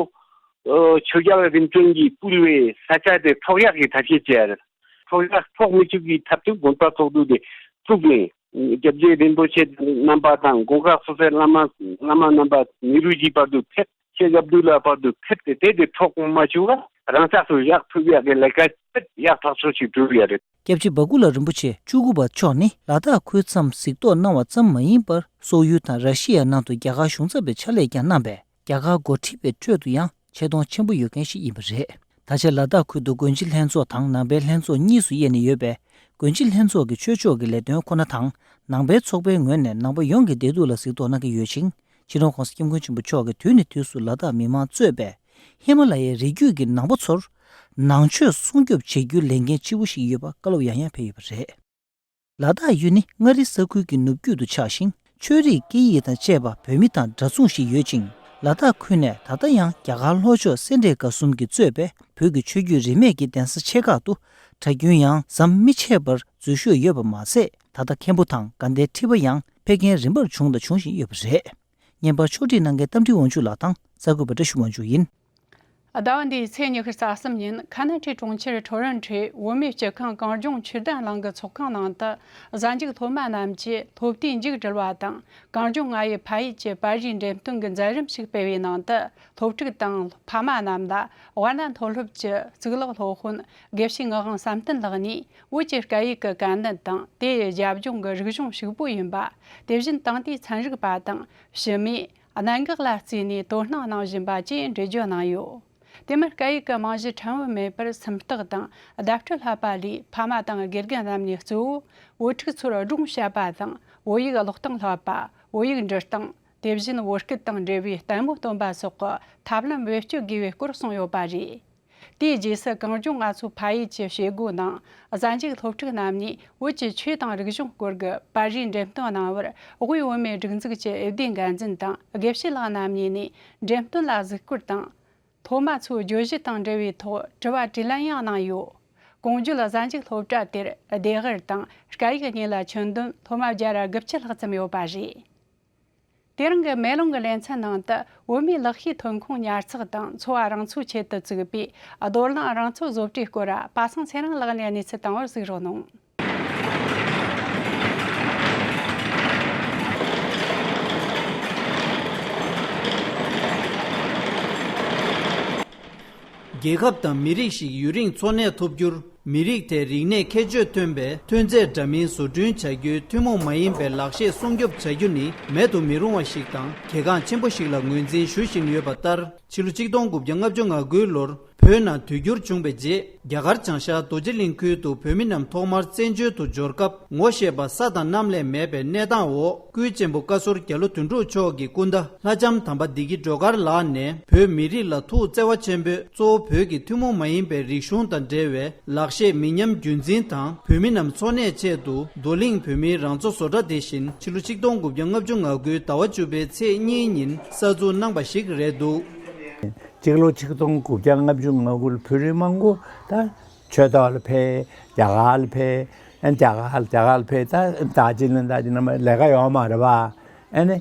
ཆོས་རྒྱལ་རིམ་བྱོན་གྱིས་བསྐུལ་བའི་ས་ཆ་དེ་འཕྲོག་ཡག་གི་ཐབས་ཤེས་བྱས་རེད། འཕྲོག་ཡག་འཕྲོག་མི་བཅུག་གི་ཐབས་དུ་དགོན་པ་ཚོགས་འདུ་དེ་བཙུགས་ནས་སྐྱབས་རྗེ་རིན་པོ་ཆེ་རྣམ་པ་དང་དགོན་ཁག་སོ་སོའི་བླ་མ་བླ་མ་རྣམ་པ་ནེ་རུ་ཇིའི་བར་དུ་ཕེབས། ཤེས་རྒྱབ་དུས་ལ་བར་དུ་ཕེབས་ཏེ་དེ་དེ་འཕྲོག་མ་བཅུག་ག་རང་ཅག་ཏུ་བཞག་ཐུབ་ཡག་གི་ལས་ཀ་ཡག་ཐག་ཆོད་ཅིག་བསྒྲུབས་ཡོད་རེད། སྐྱབས་རྗེ་བ་ཀུ་ལ་རིན་པོ་ཆེ་བཅུ་དགུ་པ་མཆོག་ནི་ལ་དྭགས་ཁུལ་མཚམས་གཟིགས་རྟོག་གནང་བ་ཙམ་མ་ཡིན་པར་སོག་ཡུལ་དང་ར་ཤི་ཡ་ནང་དུ་རྒྱ་གར་གཞུང་ཚབ་པའི་ཕྱག་ལས་ཀྱང་གནང་བས། རྒྱ་གར་འགོ་ཁྲིད་པའི་ཁྲོད་དུ་ཡང་ཆེ་མཐོང་ཆེན་པོ་ཡོད་མཁན་ཞིག་ཡིན་པ་རེད། ད་ཆ་ལ་དྭགས་ཁུལ་དུ་དགོན་སྤྱི་ལྷན་ཚོགས་དང་ནང་པའི་ལྷན་ཚོགས་གཉིས་སུ་དབྱེ་ནས་ཡོད་པས། དགོན་སྤྱི་ལྷན་ཚོགས་ཀྱི་ཆོས་ཕྱོགས་ཀྱི་ལས་དོན་ཁོ་ན་དང་། ནང་པའི་ཚོགས་པའི་ངོས་ནས་ནང་པ་ཡོངས་ཀྱི་བདེ་སྡུག་ལ་གཟིགས་རྟོག་གནང་གི་ཡོད་ཅིང་། སྤྱི་ནོར་༧གོང་ས་༧སྐྱབས་མགོན་ཆེན་པོ་མཆོག་གིས་དུས་ནས་དུས་སུ་ལ་དྭགས་མི་མང་གཙོས་པའི་ཧི་མ་ལ་ཡའི་རི་རྒྱུད་ཀྱི་ནང་པ་ཚོར་ནང་ཆོས་སྲུང་སྐྱོབ་བྱེད་རྒྱུའི་ལས་འགན་ལྕི་པོ་ཞིག་ཡོད་པ་བཀའ་སློབ་ཡང་ཡང་ཕེབས་ཡོད་པ་རེད། ལ་དྭགས་ཡུལ་ནི་མངའ་རིས་ས་ཁུལ་གྱི་ནུབ་རྒྱུད་དུ་ཆགས་ཤིང་། ཆོས་རིག་སྐད་ཡིག་དང་བཅས་པ་བོད་མི་དང་འདྲ་མཚུངས་ཤིག་ཡོད་ཅིང་། ལ་དྭགས་ཁུལ་ནས་ད་ལྟ་ཡང་རྒྱ་གར་ལྷོ་ཕྱོགས་སེ་འབྲས་དགའ་གསུམ་གྱིས་གཙོས་པའི་བོད་ཀྱི་ཆོས་བརྒྱུད་རིས་མེད་ཀྱི་གདན་ས་ཆེ་ཁག་ཏུ་གྲྭ་རྒྱུན་ཡང་ཟམ་མི་ཆད་པར་འཛུལ་ཞུགས་ཡོད་པ་མ་ཟད། ད་ལྟ་མཁན་པོ་དང་དགའ་ལྡན་ཁྲི་པ་ཡང་ཕེབས་མཁན་རིམ་པར་བྱུང་དང་འབྱུང་བཞིན་ཡོད་པ་རེད། བརྙན་པར་ཕྱོགས་སྒྲིག་གནང་མཁན་རྟ་མགྲིན་དབང་ཕྱུག་ལགས་དང་གསར་འགོད་པ་བཀྲ་ཤིས་དབང་ཕྱུག་ཡིན། ཟླ་བ་འདིའི་ཚེས་ཉི་ཤུ་རྩ་གསུམ་ཉིན་ཁ་ན་ཁྲིའི་གྲོང་ཁྱེར་ཁྲོ་རོན་ཁྲོའི་བོད་མིའི་སྤྱི་ཁང་གངས་ལྗོངས་ཆོས་ལྡན་གླིང་གི་ཚོགས་ཁང་ནང་དུ་གཟའ་མཇུག་སློབ་མ་རྣམས་ཀྱིས་སློབ་དུས་མཇུག་བསྒྲིལ་བ་དང་གངས་ལྗོངས་ང་ཡི་ཕ་ཡུལ་གྱི་པར་རིས་འགྲེམས་སྟོན་གྱི་མཛད་རིམ་ཞིག་སྤེལ་བའི་ནང་དུ། སློབ་ཕྲུག་དང་ཕ་མ་རྣམས་ལ་དབའ་རྣ་མཐོ་སློབ་ཀྱི་གཙུག་ལག་སློབ་དཔོན་དགེ་བཤེས་ངག་དབང་བསམ་གཏན་ལགས་ནས་བོད་ཀྱི་སྐད་ཡིག་གི་དཀའ་གནད་དང་དེ་ཡི་རྒྱབ་ལྗོངས་ཀྱི་རིག་གཞུང་ཕྱུག་པོ་ཡིན་པ། དེ་བཞིན་དེང་དུས་ཚན་རིག་པ་དང་ཕྱི་མིས་གནད་འགག་ལ་བརྩིས་ནས་དོ་སྣང་གནང་བཞིན་པ་བཅས་འགྲེལ་བརྗོད་གནང་ཡོད། དེ་མིན་སྐད་ཡིག་གི་རྨང་གཞི་ཕྲན་བུ་མེད་པར་སུམ་རྟགས་དང་བརྡ་སྤྲོད་བསླབ་པ་ལས། ཕ་མ་དང་དགེ་རྒན་རྣམས་ནས་གཙོ་བོ་བོད་ཕྲུག་ཚོར་སྒྲུང་བཤད་པ་དང་བོད་ཡིག་ཀློག་སྟངས་བསླབ་པ། བོད་ཡིག་འབྲི་སྟངས། དེ་བཞིན་བོད་སྐད་དང་འབྲེལ་བའི་ལྟད་མོ་སྟོན་པ་སོགས་ཀྱི་ཐབས་ལམ་བེད་སྤྱོད་དགོས་པའི་སྐོར་གསུངས་ཡོད་པ་རེད། དེའི་རྗེས་སུ་གངས་ལྗོངས་ང་ཚོའི་ཕ་ཡུལ་གྱི་བྱེད་སྒོའི་ནང་གཟའ་མཇུག་སློབ་ཕྲུག་རྣམས་ནས་བོད་ཀྱི་ཆོས་དང་རིག་གཞུང་སྐོར་གྱི་པར་རིས་འགྲེམས་སྟོན་གནང་བར། དབུས་བོད་མིའི་སྒྲིག་འཛུགས་ཀྱི་འོས་བསྡུ་འགན་འཛིན་དང་དགེ་བཤེས་ལགས་རྣམ་གཉིས་ནས་འགྲེམས་སྟོན་ལ་གཟིགས་སྐོར་དང་། སློབ་མ་ཚོའི་བརྗོད་གཞི་དང་འབྲེལ་བའི་ཐོག་དྲི་བ་དྲིས་ལན་ཡང་གནང་ཡོད། གོང་བརྗོད་གཟའ་མཇུག་སློབ་གྲྭ་དེར་ལྡེ་གུར་དང་སྐད་ཡིག་གཉིས་ལ་ཁྱོན་བསྡོམས་སློབ་མ་བརྒྱ་དང་དགུ་བཅུ་ལྷག་ཙམ་ཡོད་པ་རེད། དེ་རིང་གི་མེ་ལོང་གི་ལེ་ཚན་ནང་དུ་བོད་མིའི་ལག་ཤེས་ཐོན་ཁུངས་ཉར་ཚགས་དང་འཚོ་བ་རང་འཚོའི་ཆེད་དུ་བཙུགས་པའི་རྡོར་གླིང་རང་འཚོ་བཟོ་གྲྭའི་སྐོར་པ་སངས་ཚེ་རིང་ལགས་ནས་གནས་ཚུལ་བཏང་བར་གཟིགས་རོགས་གནང་། རྒྱལ་ཁབ་དང་མི་རིགས་ཤིག་ཡུན་རིང་འཚོ་གནས་ཐུབ་རྒྱུར། མི་རིགས་དེའི་རིག་གནས་ཁྱད་ཆོས་ཐོན་པའི་ཐོན་རྫས་འདྲ་མིན་བཟོ་སྐྲུན་བྱ་རྒྱུའི་ཐུན་མོང་མ་ཡིན་པའི་ལག་ཤེས་སྲུང་སྐྱོབ་བྱ་རྒྱུ་ནི་མེད་དུ་མི་རུང་བ་ཞིག་དང་གལ་འགངས་ཆེན་པོ་ཞིག་ལ་ངོས་འཛིན་ཞུ་བཞིན་ཡོད་པ་ལྟར། ཕྱི་ལོ་ཆིག་སྟོང་དགུ་བརྒྱ་ལྔ་བཅུ་ང་དགུའི་ལོར་བོད་ནང་དུས་འགྱུར་བྱུང་བའི་རྗེས། རྒྱ་གར་བྱང་ཤར་རྡོ་རྗེ་གླིང་ཁུལ་དུ་བོད་མི་རྣམས་ཐོག་མར་བཙན་བྱོལ་དུ་འབྱོར་སྐབས། ངོ་ཤེས་པ་ས་དང་གནམ་ལས་མེད་པའི་གནས་སྟངས་འོག་སྐུའི་གཅེན་པོ་བཀའ་ཟུར་རྒྱ་ལོ་དོན་གྲུབ་མཆོག་གི་སྐུ་ཟླ་ལྷ་ལྕམ་དམ་པ་བདེ་སྐྱིད་སྒྲོལ་དཀར་ལགས་ནས། བོད་མི་རིགས་ལ་ཐུགས་བརྩེ་བ་ཆེན་པོས། གཙོ་བོ་བོད་ཀྱི་ཐུན་མོང་མ་ཡིན་པའི་རིག་གཞུང་དང་འབྲེལ་བའི་ལག་ཤེས་མི་ཉམས་རྒྱུན་འཛིན་དང་། བོད་མི་རྣམས་འཚོ་གནས་ཆེད་དུ། རྡོར་གླིང་བོད་མིའི་རང་འཚོ་བཟོ་གྲྭ་དེ་བཞིན་ཕྱི་ལོ་ཆིག་སྟོང་དགུ་བརྒྱ་ལྔ་བཅུ་ང་དགུའི་ཟླ་བ་བཅུ་པའི་ཚེས་གཉིས་ཉིན་གསར་འཛུགས་གནང་བ་ཞིག་རེད་འདུག། སྤྱི་ལོ་ཆིག་སྟོང་དགུ་བརྒྱ་ལྔ་བཅུ་ང་དགུ་ལ་བོད་རིགས་མང་པོ་ད་ཆོས་ཐོག་ལ་ཕེབས། རྒྱ་གར་ལ་ཕེབས། ཨ་རྒྱ་གར་རྒྱ་གར་ལ་ཕེབས། ད་ད་ཅི་ལན་ད་ཅི་ནམ་ལས་ཀ་ཡོད་མ་རེད་པ། ཨ་ནི།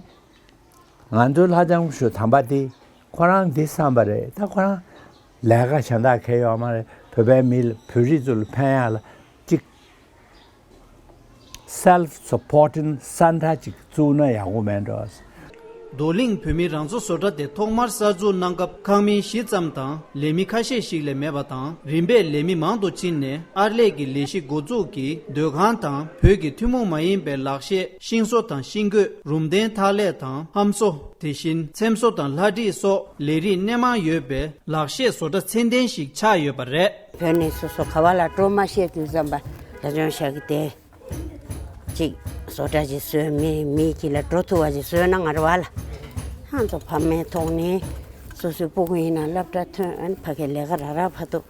ང་ཚོའི་ལྷ་ལྕམ་སྐུ་ཞབས་དམ་པ་དེ་ཁོ་རང་འདི་བསམ་པ་རེད། ད་ཁོ་རང་ལས་ཀ་གཞན་དག་གང་ཡོད་མ་རེད། བོད་པའི་མི་ལ་བོད་རིགས་ཚོ་ལ་ཕན་ཡག་ལ་གཅིག་self supporting center་ཅིག་བཙུགས་ན་ཡག་པོ་མེད་འགྲོ། རྡོར་གླིང་བོད་མིའི་རང་འཚོ་བཟོ་གྲྭ་དེ་ཐོག་མར་གསར་འཛུགས་གནང་སྐབས་ཁང་མིག་བཞི་ཙམ་དང་ལས་མི་ཁ་ཤས་ཤིག་ལས་མེད་པ་དང་། རིམ་པས་ལས་མི་མང་དུ་ཕྱིན་ནས་ཨར་ལས་ཀྱི་ལས་གཞི་འགོ་འཛུགས་ཀྱིས་སྡོད་ཁང་དང་བོད་ཀྱི་ཐུན་མོང་མ་ཡིན་པའི་ལག་ཤེས་ཤིང་བཟོ་དང་ཤིང་བརྐོས། རུམ་གདན་འཐག་ལས་དང་ལྷམ་བཟོ། དེ་བཞིན་ཚེམ་བཟོ་དང་ལྷ་བྲིས་སོགས་ལས་རིགས་སྣེ་མང་ཡོད་པའི་ལག་ཤེས་བཟོ་གྲྭ་ཚད་ལྡན་ཞིག་ཆགས་ཡོད་པ་རེད། བོད་ནས་སོ་སོ་ག་བ་ལ་འགྲོ་མ་ཤེས་དུས་ཙམ་པ་ལ་ལྕམ་ཤག་གིས་དེ་ཅིག་བཟོ་གྲྭ་ཅིག་བཟོས། མི་མི་གཅིག་ལ་འགྲོ་ཐུབ་པ་ཅིག་བཟོས་ན་ང་རང་བ་ལ་ཧང་ཚོ་ཕ་མའི་ཐོག་ནས་སོ་སོའི་སྤུ་གུ་ཡིན་ན་སློབ་གྲྭ་ཐོན། ཨ་ནི་ཕ་གིར་ལས་ཀ་རག་རག་ཕ་ཐུག་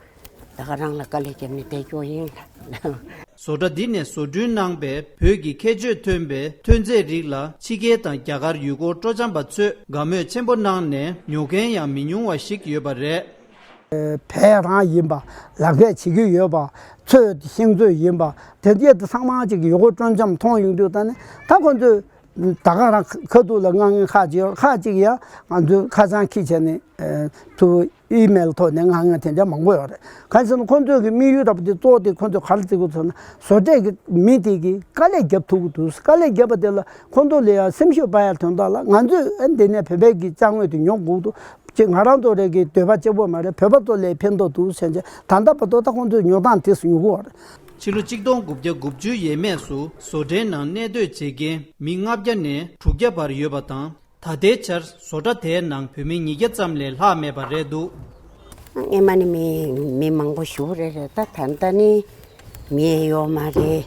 ད་ག་རང་ལ་དཀའ་ལས་བརྒྱབ་ནས་བསྡད་རྒྱུ་ཡིན་ལ། བཟོ་གྲྭ་འདི་ནས་བཟོ་སྐྲུན་གནང་པའི་བོད་ཀྱི་ཁྱད་ཆོས་ཐོན་པའི་ཐོན་རྫས་རིགས་ལ་ཕྱི་རྒྱལ་དང་རྒྱ་གར་ཡུལ་སྐོར་སྤྲོ་འཆམ་པ་ཚོས་དགའ་མོས་ཆེན་པོ་གནང་ནས་ཉོ་མཁན་ཡང་མི་ཉུང་བ་ཞིག་ཡོད་པ་རེད། ཕལ་རང་ཡིན་པ། ལག་ཁྱེར་བྱེད་ཀྱི་ཡོད་པ། ཚོས་ཤིང་བཟོས་ཡིན་པ། དེ་འདྲ་དེ་ཚང་མ་ཅིག་ཡུལ་སྐོར་སྤྲོ་འཆམ་མཐོང་ཡོང་དུས་ད་ནི་ད་ཁོ་ཚོས། ད་ག་རང་ཁ་ཐུག་ལ་མངགས་མཁན་ཁག་ཅིག་ཡོད། ཁག་ཅིག་ཡང་ང་ཚོའི་ཁ་བྱང་འཁྱེར་བྱས་ནས་ཨ་ཐུག་ཨི་མེལ་ཐོག་ནས་མངགས་མཁན་དེ་འདྲ་མང་པོ་ཡོད་རེད། གང་ཡིན་ཟེར་ན་ཁོང་ཚོའི་གི་དམིགས་ཡུལ་འདྲ་པོ་དེ་གཙོ་བོ་དེ་ཁོང་ཚོས་ག་རེ་བརྩི་དགོས་ཟེར་ན། བཟོ་གྲྭའི་གི་མི་དེ་གིས་དཀའ་ལས་རྒྱབ་ཐུབ་ཀྱི་འདུག་དཀའ་ལས་རྒྱབ་པ་དེ་ལ་ཁོང་ཚོ་ལ་ཡང་སེམས་ཤུགས་སྤར་ཡ་དོན་དག་ལ་ང་ཚོས་ཨ་འདི་ནས་བོད་པའི་གི་ཅ་དངོས་དེ་ཉོ་དགོས་འདུག་ཅེས་ང་རང་ཚོ་རེ་གི་འདོད་པ་གཅིག་པོ་མ་རེད། བོད་པ་ཚོ་ལ་ཕན་ཐོགས་འདུག་ཟེར་བྱས་ད་ལྟ་བར་དུ་ད་ཁོང་ཚོས་ཉོ་སྟངས་དེ་ཚོ་ཉོ་གི་ཡོད་རེད། ཕྱི་ལོ་ཆིག་སྟོང་དགུ་བརྒྱ་དགུ་བཅུའི་ཡས་མས་སུ་བཟོ་གྲྭའི་ནང་གནས་སྡོད་བྱེད་མཁན་མི་ལྔ་བརྒྱ་ནས་དྲུག་བརྒྱ་བར་ཡོད་པ་དང་། ད་ལྟའི་ཆར་བཟོ་གྲྭ་དེའི་ནང་བོད་མི་ཉིས་བརྒྱ་ཙམ་ལས་ལྷག་མེད་པ་རེད་འདུག་སྔོན་མ་ནས་མི་མི་མང་པོ་ཞེ་པོ་རེད་རེད། ད་ད་ལྟ་ནི་མི་ཡོད་མ་རེད།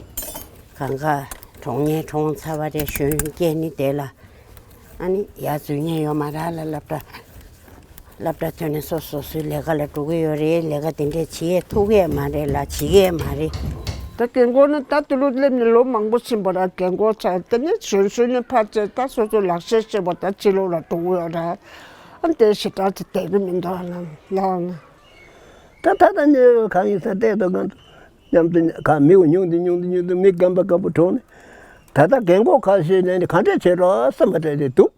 གང་ག་གྲོངས་ནས་གྲོངས་ཚར་བ་རེད། གཞོན་སྐྱེས་ནི་དེ་ལ་ཨ་ནི་ཡར་འཛུལ་མཁན་ཡོད་མ་རེད་ལ། སློབ་གྲྭ་སློབ་གྲྭ་ཐོན་ནས་སོ་སོ་སོའི་ལས་ཀ་ལ་འགྲོ་གི་ཡོད་རེད། ལས་ཀ་དེ་འདྲས་བྱེད་ཐུབ་ཀྱི་མ་རེད་ལ། བྱེད་ཀྱི་མ་རེད། ད་རྒན་གོག་ནི་ད་དུ་ལུ་སླེབས་ནས་ལོ་མང་པོ་ཕྱིན་པ་ར། རྒན་གོག་ཆགས་དེ་ནས་གཞོན་གཞོན་ནས་ཕར་བྱས་ད་སོ་སོ་ལག་ཤེས་ཤེས་པ་ད་ཕྱི་ལོགས་ལ་འགྲོ་གི་ཡོད་ར། ཨ་དེ་ཞེ་དྲག་ཅིག་བསྡད་གི་མི་འདུག་ཨ་ལ་ལ་ཨ་ན། ད་ད་ད་ནི་གང་ཡིན་ས་བལྟས་དོ་གང་དུ་མཉམ་དུ་གང་མི་བ་ཉུང་དུ་ཉུང་དུ་ཉུང་དུ་མི་རྒན་པ་དཀར་པོ་གྲོངས་ནས། ད་ལྟ་རྒན་གོག་ཁ་ཤས་ནས་ནི་གང་འདྲས་བྱེད་རོགས་བསམ་པ་འདྲ་རེད་འདུག་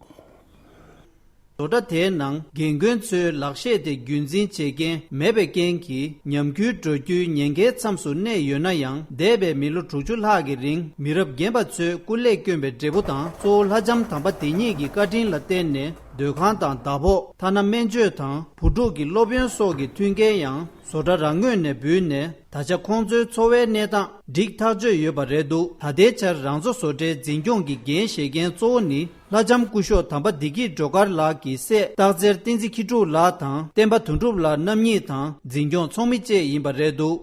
བཟོ་གྲྭ་དེའི་ནང་རྒན་རྒོན་ཚོའི་ལག་ཤེས་དེ་རྒྱུན་འཛིན་བྱེད་མཁན་མེད་པའི་རྐྱེན་གྱིས། ཉམས་རྒུད་འགྲོ་རྒྱུའི་ཉེན་ཁའི་མཚམས་སུ་གནས་ཡོད་ན་ཡང་། འདས་པའི་མི་ལོ་དྲུག་ཅུ་ལྷག་གི་རིང་མི་རབས་རྒན་པ་ཚོས་སྐུ་ལས་བསྐྱོན་པའི་འབྲས་བུ་དང་། གཙོ་བོ་ལྷ་ལྕམ་དམ་པ་དེ་ཉིད་ཀྱི་བཀའ་དྲིན་ལ་བརྟེན་ནས། སྡོད་ཁང་དང་ཟླ་ཕོགས། ཐ་ན་སྨན་བཅོས་དང་བུ་ཕྲུག་གི་སློབ་ཡོན་སོགས་ཀྱི་མཐུན་རྐྱེན་ཡང་བཟོ་གྲྭ་རང་ངོས་ནས་འབུལ་ནས། ད་ཆ་ཁོང་ཚོའི་འཚོ་བའི་གནས་སྟངས་འགྲིག་ཐག་ཆོད་ཡོད་པ་རེད་འདུག་ད་ལྟའི་ཆར་རང་འཚོ་བཟོ་གྲྭའི་འཛིན་སྐྱོང་གི་འགན་བཞེས་མཁན་གཙོ་བོ་ནི། ལྷ་ལྕམ་སྐུ་ཞབས་དམ་པ་བདེ་སྐྱིད་སྒྲོལ་དཀར་ལགས་ཀྱི་སྲས་སྟག་འཚེར་བསྟན་འཛིན་མཁས་གྲུབ་ལགས་དང་། བསྟན་པ་དོན་གྲུབ་ལགས་རྣམ་གཉིས་དང་། འཛིན་སྐྱོང་ཚོགས་མི་བཅས་ཡིན་པ་རེད་འདུག་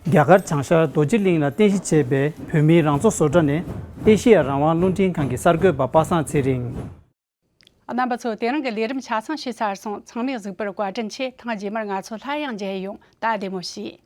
རྒྱ་གར་བྱང་ཤར་རྡོ་རྗེ་གླིང་ལ་རྟེན་གཞི་བྱས་པའི་བོད་མིའི་རང་འཚོ་བཟོ་གྲྭ་ནི། ཨེ་ཤེ་ཡ་རང་དབང་རླུང་འཕྲིན་ཁང་གི་གསར་འགོད་པ་པ་སངས་ཚེ་རིང་། རྣམ་པ་ཚོ། དེ་རིང་གི་ལས་རིམ་ཆ་ཚང་ཞུས་ཚར་སོང་། ཚང་མས་གཟིགས་པར་བཀའ་དྲིན་ཆེ། ཐེངས་རྗེས་མར་ང་ཚོ་སླར་ཡང་མཇལ་ཡོང་། ད་བདེ་མོ་བྱོས།